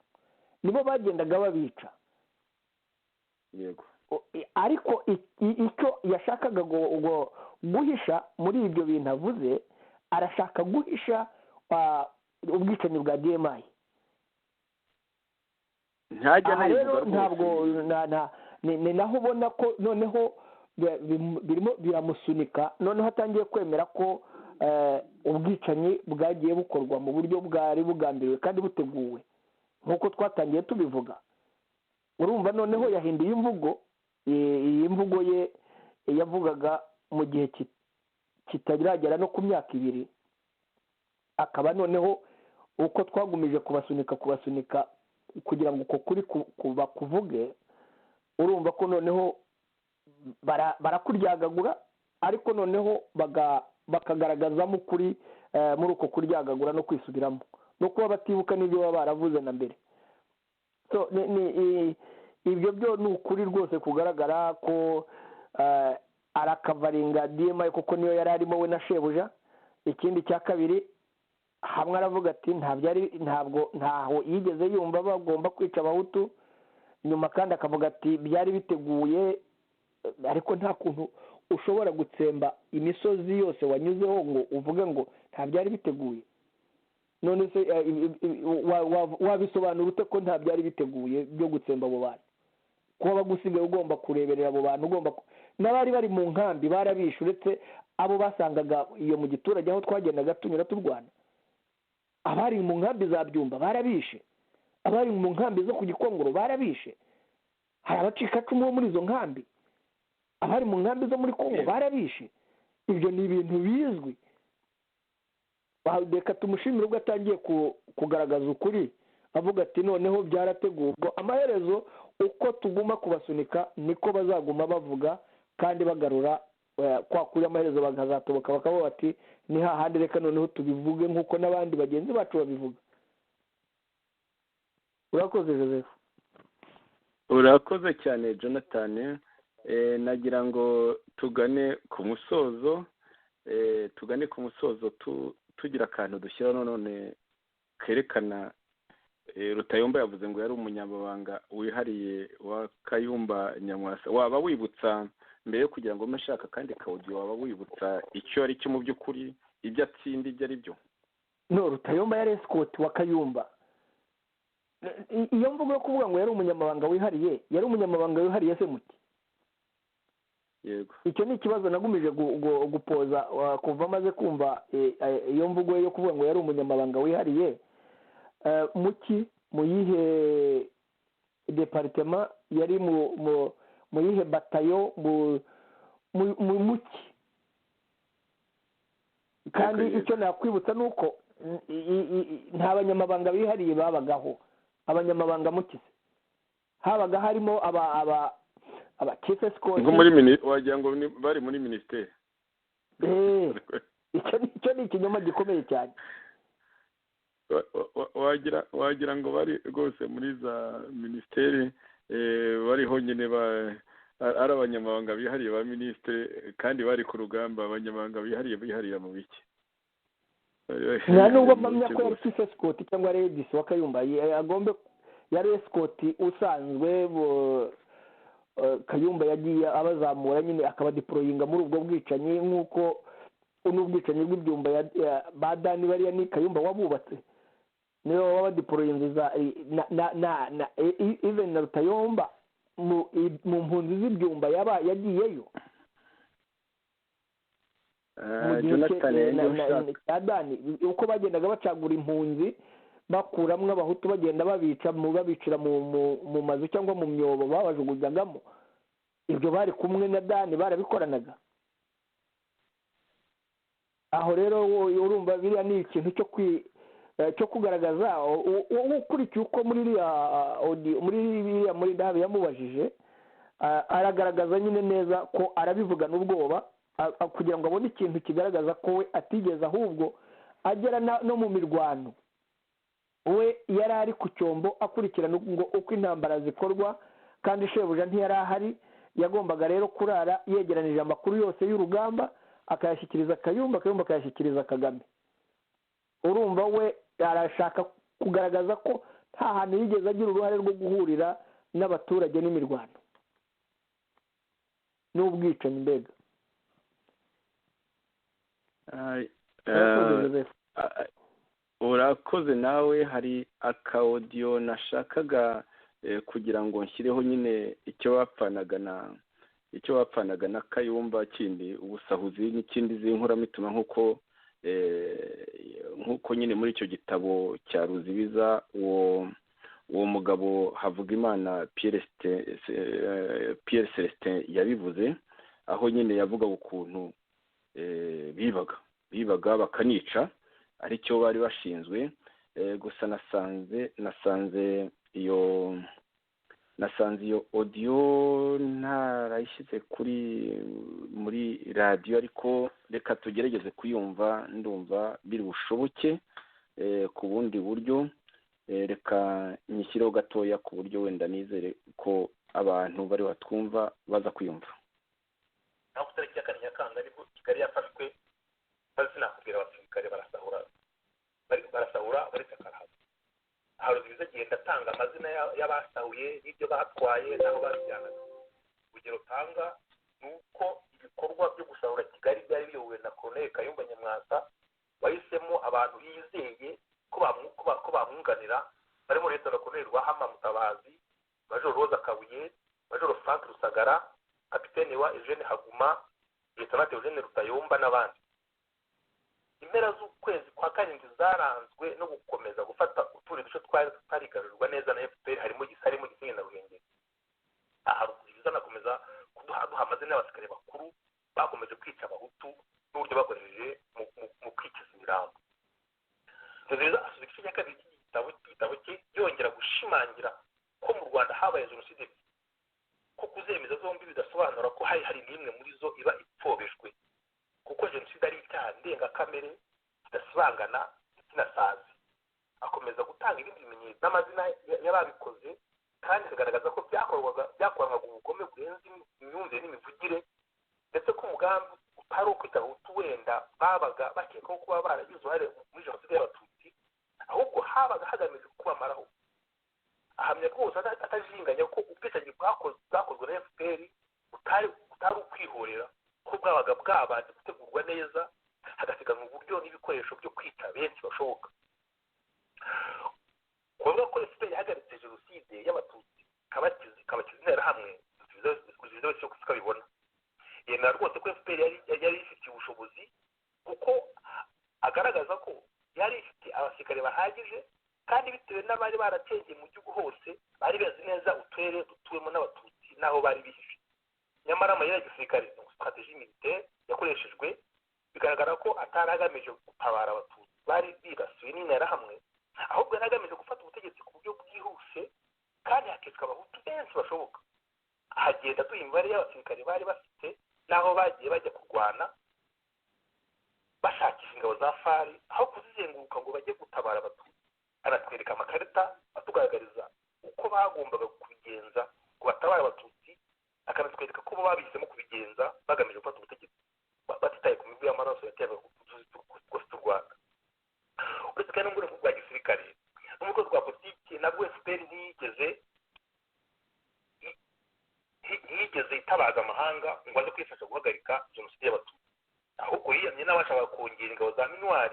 nibo bagendaga babica. Yego. Ariko icyo yashakaga guhisha muri ibyo bintu avuze, arashaka guhisha ubwicanyi bwa DMI. Ntajya rero ntabwo ni naho ubona ko noneho birimo biramusunika, noneho atangiye kwemera ko ubwicanyi bwagiye bukorwa mu buryo bwari bugambiriwe kandi buteguwe nk'uko twatangiye tubivuga. Urumva noneho yahinduye imvugo, iyi mvugo ye yavugaga mu gihe kitaragera no ku myaka 2, akaba noneho uko twagumije kubasunika kugira ngo uko kuri kuvuge, urumva ko noneho barakuryagagura, ariko noneho bakagaragazamo ukuri muri uko kuryagagura no kwisubiramo no kuba batibuka n'ibyo baba baravuze na mbere. So ibyo byo ni ukuri rwose kugaragara ko arakavaringa DMI, kuko niyo yari arimo we na shebuja. Ikindi cya kabiri, hamwe aravuga ati ntabwo ntaho yigeze yumva bagomba kwica abahutu, nyuma kandi akavuga ati byari biteguye, ariko nta kuntu ushobora gutsemba imisozi yose wanyuzeho ngo uvuge ngo nta byari biteguye. None se wabisobanura ute ko nta byari biteguye byo gutsemba abo bantu? Kuba bagusigaye ugomba kureberera abo bantu, ugomba n'abari bari mu nkambi barabishe, uretse abo basangaga iyo mu giturage aho twagendaga tunyura turwana. Abari mu nkambi za Byumba barabishe, abari mu nkambi zo ku Gikongoro barabishe, hari abacikacumu bo muri izo nkambi, abari mu nkambi zo muri Kongo barabishe. Ibyo ni ibintu bizwi. Reka tumushimire ubwo atangiye kugaragaza ukuri, avuga ati noneho byarategurwa. Amaherezo uko tuguma kubasunika niko bazaguma bavuga kandi bagarura kwa kuri, amaherezo bakazatoboka bakavuga bati ni hahandi, reka noneho tubivuge nk'uko n'abandi bagenzi bacu babivuga. Urakoze Joseph. Urakoze cyane Jonathan. Nagira ngo tugane ku musozo, tugira akantu dushyira none kerekana Rutayomba yavuze ngo yari umunyamabanga wihariye wa Kayumba Nyamwasa. Waba wibutsa mbere yo kugira ngo mashaka kandi kawudiyo, waba wibutsa icyo ari cyo mu by'ukuri, ibyo atsinda ibyo ari byo? No, Rutayomba yari escort wa Kayumba. Iyo mvugo yo kuvuga ngo yari umunyamabanga wihariye, yari umunyamabanga wihariye se muti? Yego. Icyo ni ikibazo nagumije gupoza kuva maze kumva iyo mvugo yo kuvuga ngo yari umunyamabanga wihariye. Muki muyihe departement yari mu muyihe batayo mu muki? Kandi icyo nakwibutsa nuko nta banyamabanga bihariye babagaho. Abanyamabanga muki se habaga harimo aba chief escort ngo muri wagira ngo bari muri ministeri. Icyo ni ikinyoma gikomeye cyane. Wagira ngo bari rwose muri za ministeri, bariho nyine ari abanyamabanga bihariye ba ministre, kandi bari ku rugamba. Abanyamabanga bihariye biharira mu biki? Nta nubwo mpamya ko yari chief escort cyangwa ari ADC wa Kayumba, agombe yari escort usanzwe. Kayumba yagiye abazamura nyine akabadeployinga muri ubwo bwicanyi, nk'uko n'ubwicanyi bw'ibyumba ba Dani bariya ni Kayumba wabubatse, niwe wabadeployinze za na even na Rutayomba mu mpunzi z'ibyumba yaba yagiyeyo. Dani uko bagendaga bacagura impunzi bakuramwo abahutu bagenda babica babicira mu mazu cyangwa mu myobo babajugunyagamo, ibyo bari kumwe na Dani barabikoranaga. Aho rero urumva biriya ni ikintu cyo kugaragaza ukurikiye uko muri iriya audio, muri iriya muri Dabi yamubajije, aragaragaza nyine neza ko arabivugana ubwoba kugira ngo abone ikintu kigaragaza ko we atigeze ahubwo agera no mu mirwano. We yari ari ku cyombo akurikirana ngo uko intambara zikorwa, kandi shebuja ntiyari ahari. Yagombaga rero kurara yegeranije amakuru yose y'urugamba akayashyikiriza Kayumba, Kayumba akayashyikiriza Kagame. Urumva we arashaka kugaragaza ko nta hantu yigeze agira uruhare rwo guhurira n'abaturage n'imirwano n'ubwicanyi mbega. Urakoze nawe. Hari akaudio nashakaga kugira ngo nshyireho nyine icyo bapfanaga na Kayumba kindi ubusahuzi n'ikindi z'inkoramituma, nkuko nyine muri icyo gitabo cya Ruzibiza uwo mugabo Havugimana Pierre Celestin yabivuze, aho nyine yavugaga ukuntu bibaga bakanica aricyo bari bashinzwe. Gusa nasanze iyo audio ntarayishyize kuri muri radio, ariko reka tugerageze kuyumva, ndumva biri bushoboke ku bundi buryo. Reka nyishyireho gatoya ku buryo wenda nizere ko abantu bari batwumva baza kuyumva. Naho ku tariki ya 4 Nyakanga nibwo Kigali yafashwe, maze sinakubwira abasirikare barasahura baretse karahava. Haruzibiza agenda atanga amazina y'abasahuye n'ibyo batwaye n'aho babijyanaga. Urugero tanga ni uko ibikorwa byo gusahura Kigali byari biyobowe na Colonel Kayumba Nyamwasa, wahisemo abantu yizeye ko bamwunganira, barimo Leta Colonel Rwahama Mutabazi, Major Roza Kabuye, Major Frank Rusagara, Kapiteni wa Eugene Haguma, Lieutenant Eugene Rutayomba n'abandi. Impera z'ukwezi kwa karindwi zaranzwe no gukomeza gufata utundi duce twari tutarigarurwa neza na FPR, harimo Gisarimo, Gisenyi na Ruhengeri. Aha Ruzibiza anakomeza kuduha amazina y'abasirikare bakuru bakomeje kwica abahutu n'uburyo bakoresheje mu kwikiza imirambo. Ruzibiza asubiza igice cya kabiri cy'igitabo cye yongera gushimangira ko mu Rwanda habaye jenoside, ko kuzemeza zombi bidasobanura ko hari n'imwe muri zo iba ipfobejwe, kuko jenoside ari icyaha ndengakamere kidasibangana kinasazi. Akomeza gutanga ibindi bimenyetso n'amazina y'ababikoze, kandi akagaragaza ko byakorwaga ubugome burenze imyumvire n'imivugire, ndetse ko umugambi hari ukwita Abahutu wenda babaga bakekwaho kuba baragize uruhare muri jenoside y'Abatutsi, ahubwo habaga hagamijwe kubamaraho. Ahamya rwose atajinganya ko ubwicanyi bwakozwe na FPR butari ukwihorera, ko bwabaga bwabanje gutegurwa neza, hagasiganwa uburyo n'ibikoresho byo kwita benshi bashoboka. Kuvuga ko FPR yahagaritse jenoside y'Abatutsi ikabakiza interahamwe, Ruzibiza wese uko abibona. Yemera rwose ko FPR yari ifitiye ubushobozi, kuko agaragaza ko yari ifite abasirikare bahagije, kandi bitewe n'abari baratengeye mu gihugu hose bari bazi neza uturere dutuwemo n'Abatutsi n'aho bari bihishe. Nyamara amayeri ya gisirikare, stratégie militaire yakoreshejwe, bigaragara ko atari agamije gutabara Abatutsi bari bibasiwe n'interahamwe, ahubwo yari agamije gufata ubutegetsi ku buryo bwihuse kandi hakicwa Abahutu benshi bashoboka. Hagenda duha imibare y'abasirikare bari bafite n'aho bagiye bajya kurwana bashakisha ingabo za FARI, aho kuzizenguruka ngo bajye gutabara Abatutsi. Anatwereka amakarita atugaragariza uko bagombaga kubigenza ngo batabare Abatutsi, akanatwereka ko bo babihisemo kubigenza bagamije gufata ubutegetsi, batitaye ku mivu y'amaraso yaterwaga twose tw'u Rwanda. Uretse kandi no mu rwego rwa gisirikare no mu rwego rwa politiki, nabwo FPR ntiyigeze itabaza amahanga ngo aze kwifasha guhagarika jenoside y'Abatutsi, ahubwo yiyamye n'abashaka kongera ingabo za MINUAR,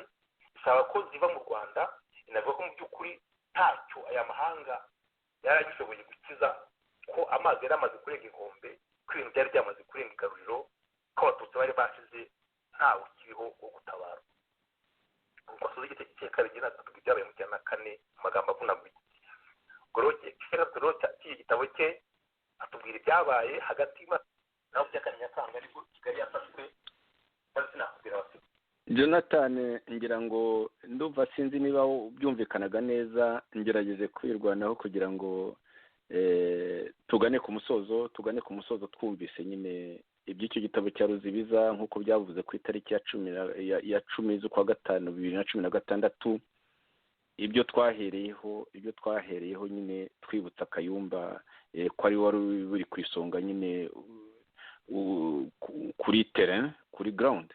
isaba ko ziva mu Rwanda. Inavuga ko mu by'ukuri ntacyo aya mahanga yari agishoboye gukiza, ko amazi yari amaze kurenga inkombe, ko ibintu byari byamaze kurenga igaruriro, ko Abatutsi bari bashize ntawe ukiriho wo gutabara. Ubwo asoza igice cye kabiri atubwira ibyabaye mu 94 mu magambo avunaguye. Ubwo rero cy'iki gitabo cye atubwira ibyabaye hagati naho bya kane Nyakanga ariko Kigali yafashwe, maze sinakubwira abafite. Jonathan, ngira ngo ndumva sinzi niba byumvikanaga neza, ngerageze kwirwanaho kugira ngo tugane ku musozo, twumvise nyine iby'icyo gitabo cya Ruzibiza nk'uko byavuze ku itariki ya 10 z'ukwa 5 2016, ibyo twahereyeho nyine twibutsa Kayumba ko ari wari buri ku isonga nyine kuri terrain, kuri ground.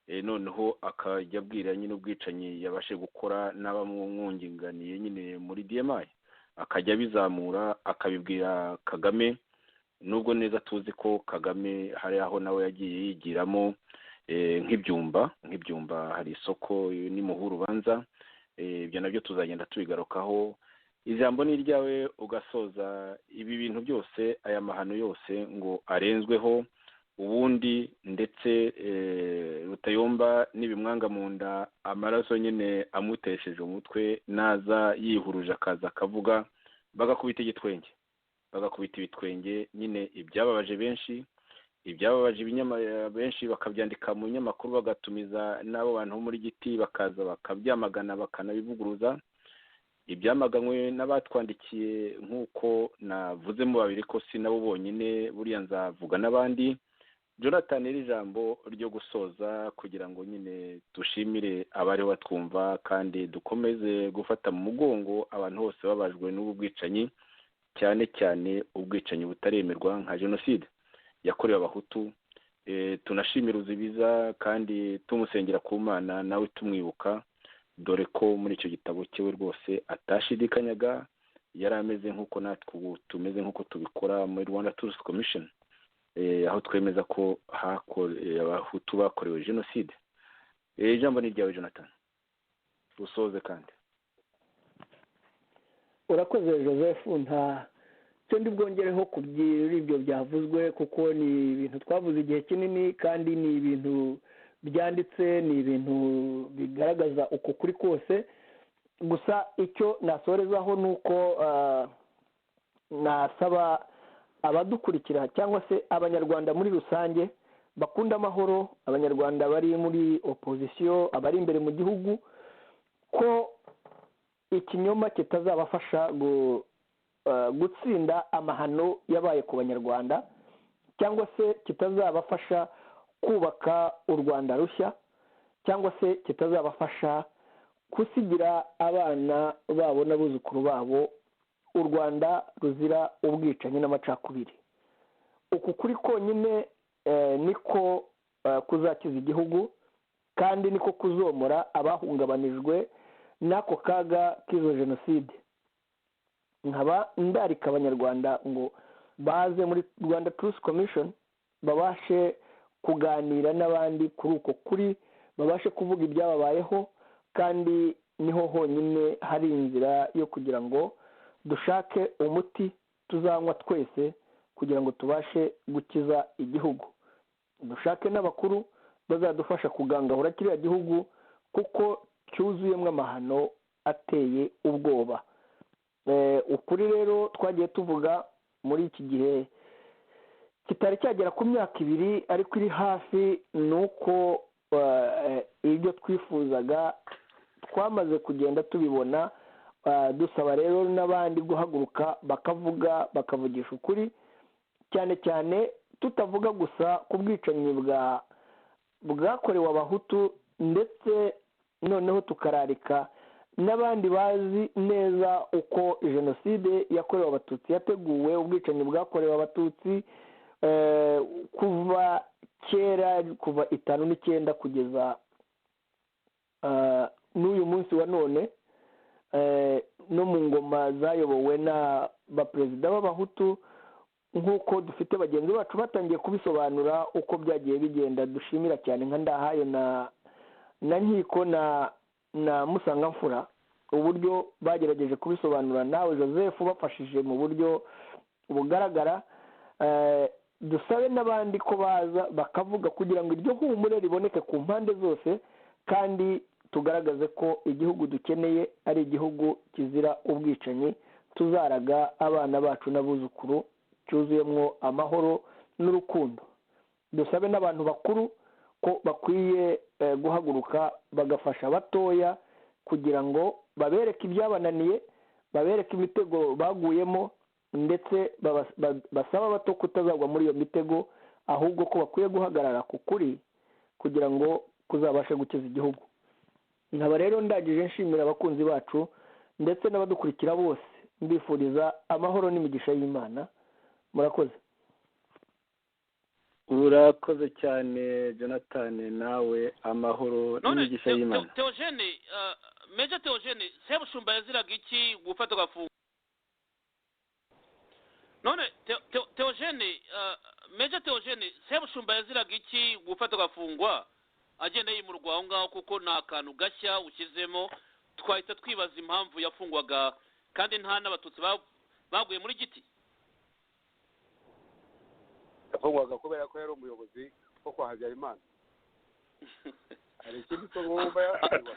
Noneho akajya abwira nyine ubwicanyi yabashe gukora n'abamwunginganiye nyine muri DMI, akajya abizamura akabibwira Kagame, nubwo neza tuzi ko Kagame hari aho nawe yagiye yigiramo nk'ibyumba hari isoko n'imuhuru ubanza, ibyo nabyo tuzagenda tubigarukaho. Ijambo ni iryawe ugasoza ibi bintu byose, aya mahano yose ngo arenzweho ubundi, ndetse Rutayomba n'ibimwanga mu nda, amaraso nyine amutesheje umutwe, naza yihuruje akaza akavuga, bagakubita ibitwenge nyine ibyababaje benshi, ibyababaje benshi bakabyandika mu binyamakuru, bagatumiza n'abo bantu bo muri Giti bakaza bakabyamagana bakanabivuguruza. Ibyamaganywe n'abatwandikiye nk'uko navuzemo babiri ko si nabo bonyine, buriya nzavuga n'abandi. Jonathan, iri jambo ryo gusoza kugira ngo nyine dushimire abariho batwumva kandi dukomeze gufata mu mugongo abantu bose babajwe n'ubu bwicanyi, cyane cyane ubwicanyi butaremerwa nka jenoside yakorewe Abahutu. Tunashimira Ruzibiza kandi tumusengera ku Mana nawe tumwibuka, dore ko muri icyo gitabo cyewe rwose atashidikanyaga, yari ameze nk'uko natwe ubu tumeze nk'uko tubikora muri Rwanda Tourist Commission, aho twemeza ko Abahutu bakorewe jenoside. Ijambo ni ryawe Jonathan, usoze kandi. Urakoze Joseph, nta cyo ndi bwongereho ku ibyo byavuzwe, kuko ni ibintu twavuze igihe kinini kandi ni ibintu byanditse, ni ibintu bigaragaza uko kuri kose. Gusa icyo nasorezaho ni uko nasaba abadukurikira cyangwa se Abanyarwanda muri rusange bakunda amahoro, Abanyarwanda bari muri opozisiyo, abari imbere mu gihugu, ko ikinyoma kitazabafasha gutsinda amahano yabaye ku Banyarwanda, cyangwa se kitazabafasha kubaka u Rwanda rushya, cyangwa se kitazabafasha kusigira abana babo n'abuzukuru babo u Rwanda ruzira ubwicanyi n'amacakubiri. Uku kuri konyine niko kuzakiza igihugu, kandi niko kuzomora abahungabanijwe n'ako kaga k'izo jenoside. Nkaba ndarika abanyarwanda ngo baze muri Rwanda Truth Commission, babashe kuganira n'abandi kuri uko kuri, babashe kuvuga ibyababayeho, kandi niho honyine hari inzira yo kugira ngo dushake umuti tuzanywa twese kugira ngo tubashe gukiza igihugu. Dushake n'abakuru bazadufasha kugangahura kiriya gihugu, kuko cyuzuyemo amahano ateye ubwoba. Ukuri rero twagiye tuvuga muri iki gihe kitari cyagera ku myaka 2 ariko iri hafi, ni uko ibyo twifuzaga twamaze kugenda tubibona. Dusaba rero n'abandi guhaguruka bakavuga, bakavugisha ukuri, cyane cyane tutavuga gusa ku bwicanyi bwakorewe abahutu, ndetse noneho tukararika n'abandi bazi neza uko jenoside yakorewe abatutsi yateguwe, ubwicanyi bwakorewe abatutsi kuva kera, kuva 59 kugeza n'uyu munsi wa none, no mu ngoma zayobowe na baperezida b'abahutu, nk'uko dufite bagenzi bacu batangiye kubisobanura uko byagiye bigenda. Dushimira cyane nka Ndahayo na Nkiko na Musangamfura uburyo bagerageje kubisobanura, nawe Joseph bafashije mu buryo bugaragara. Dusabe n'abandi ko baza bakavuga kugira ngo iryo humure riboneke ku mpande zose, kandi tugaragaze ko igihugu dukeneye ari igihugu kizira ubwicanyi, tuzaraga abana bacu n'abuzukuru, cyuzuyemo amahoro n'urukundo. Dusabe n'abantu bakuru ko bakwiye guhaguruka bagafasha abatoya kugira ngo babereke ibyabananiye, babereke imitego baguyemo, ndetse basaba abato kutazagwa muri iyo mitego, ahubwo ko bakwiye guhagarara ku kuri kugira ngo kuzabashe gukiza igihugu. Nkaba rero ndangije nshimira abakunzi bacu ndetse n'abadukurikira bose, mbifuriza amahoro n'imigisha y'Imana. Murakoze. Urakoze cyane Jonathan, nawe amahoro n'imigisha y'Imana. Theogene, Major Theogene, Sebushumba yaziraga iki gufata gafunga? None Theogene, Major Theogene, Sebushumba yaziraga iki gufata gafungwa agenda yimurwa aho ngaho, kuko nta kantu gashya ushyizemo twahita twibaza impamvu yafungwaga, kandi nta n'abatutsi baguye muri giti. Yafungwaga kubera ko yari umuyobozi wo kwa Habyarimana. Hari ikindi ko ngomba yafungwa.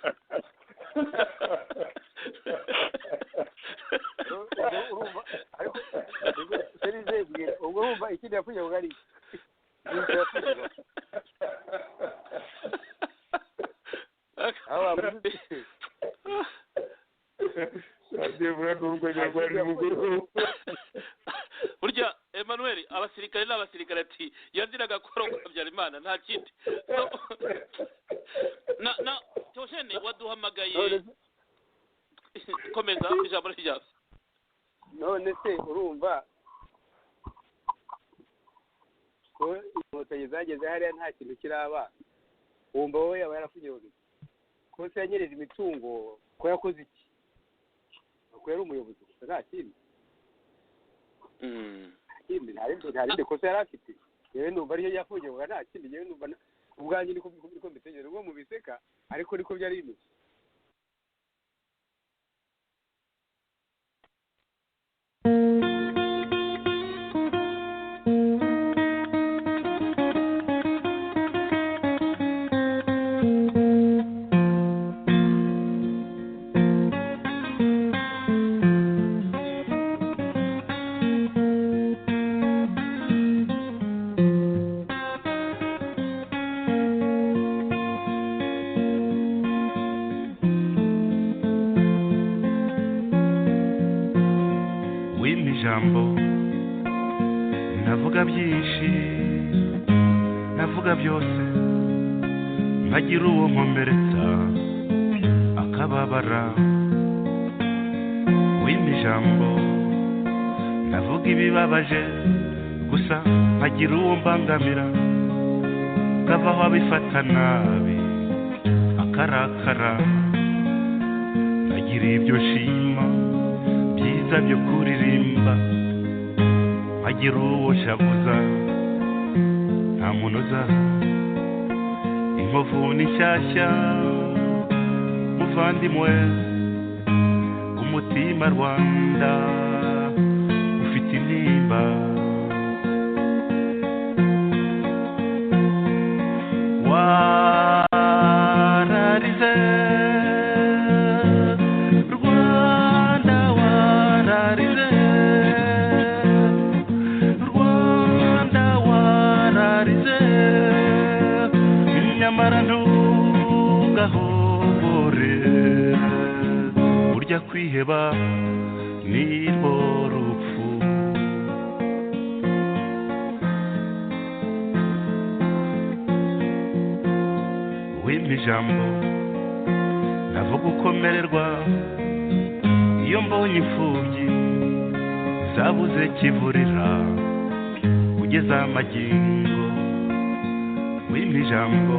Urumva ariko serize ubwo urumva ikindi yafungwaga ari iki? Burya Emmanuel, abasirikare n'abasirikare ati yaziraga ko Habyarimana nta kindi. Na Theogene waduhamagaye, komeza ijambo ryawe. None se urumva ko inkotanyi zageze hariya nta kintu kiraba, wumva wowe yaba yarafungiwe iki? Ko se yanyereje imitungo, ko yakoze iki? Ko yari umuyobozi gusa nta kindi. Nta rindi kosa yari afite. Yewe numva ariyo yafungiwe nta kindi. Yewe numva ubwanjye niko mbitekereza, ubwo mubiseka ariko niko byari bimeze. Ijambo navuga byinshi, navuga byose, nkagira uwo nkomeretsa akababara. Wima ijambo navuga ibibabaje gusa, nkagira uwo mbangamira Kavaho abifata nabi akarakara. Nagira ibyo nshima byiza byo kuririmba, nkagira uwo shavuza nta munoza. Inkovu ni nshyashya muvandimwe, umutima Rwanda ufite intimba. Wararize Rwanda, wararize Rwanda, wararize, nyamara ntugahobore. Burya kwiheba nirwo rupfu. Wimpa ijambo navuga ukomererwa, iyo mbonye imfubyi zabuze kivurira kugeza amagingo. Wimpa ijambo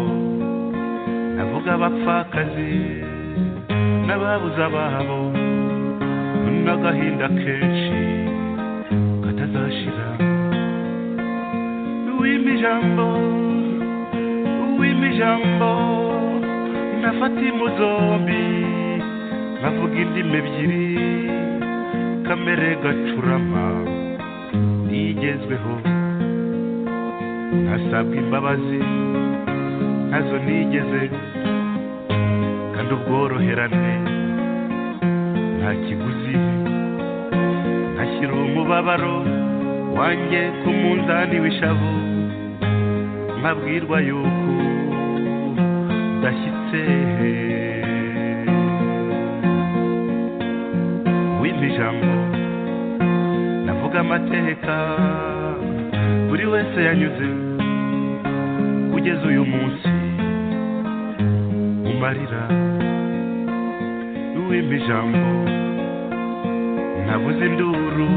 navuga abapfakazi n'ababuze ababo, n'agahinda kenshi katazashira. Wimpa ijambo, wimpa ijambo, nafata imuzombi nkavuga indimi ebyiri, kamere gacurama nigezweho. Ntasabwa imbabazi ntazo nigeze, kandi ubworoherane nta kiguzi. Ntashyira umubabaro wanjye ku munzani w'ishavu, nkabwirwa yuko udashyitse. Wimpa ijambo navuga amateka buri wese yanyuze kugeza uyu munsi umarira. Wimpa ijambo nabuze induru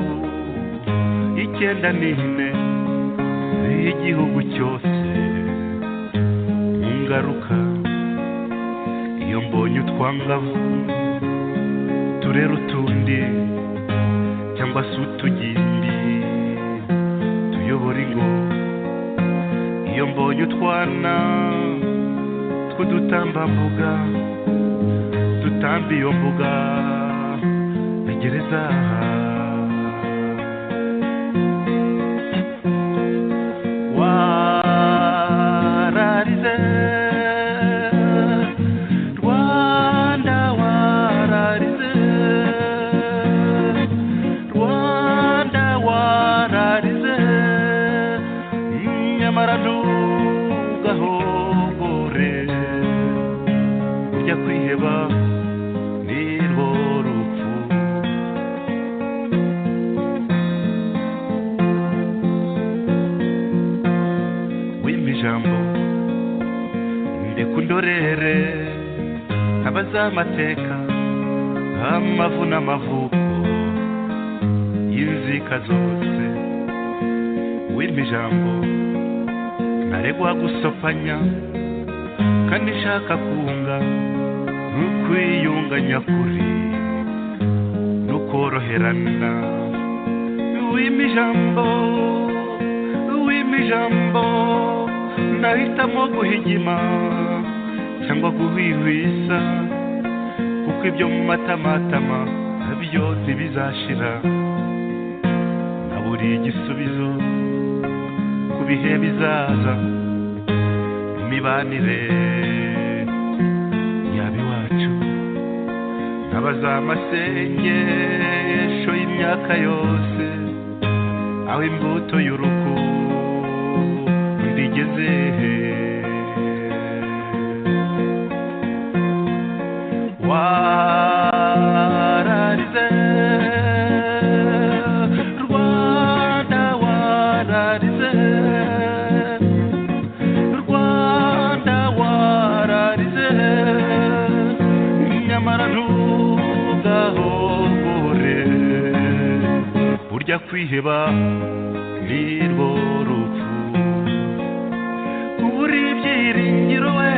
94 y'igihugu cyose mu ngaruka. Iyo mbonye utwangavu turera utundi cyangwa se utugimbi tuyobora ingo, iyo mbonye utwana tw'udutambambuga dutamba iyo mbuga ya gereza. Wararize Rwanda, wararize Rwanda, wararize, nyamara ntugahogore. Ujya kwiheba nirwo rupfu. Wimpa ijambo ndekundorere abazamateka amavu n'amavuko y'inzika zose. Wimpa ijambo ntaregwa gusopanya kandi nshaka kunga, n'ukwiyunga nyakuri n'ukoroherana. Wimpa ijambo, wimpa ijambo, nahitamo guhigima cyangwa guhwihwisa, kuko ibyo mu matamatama nabyo ntibizashira. Naburiye igisubizo ku bihe bizaza, imibanire yaba iwacu. Nkabaza amasengesho y'imyaka yose, aho imbuto y'urukundo igeze. Wararize Rwanda, wararize Rwanda, wararize, nyamara ntugahogore. Burya kwiheba nirwo rupfu. Kubura Uri ibyiringiro we.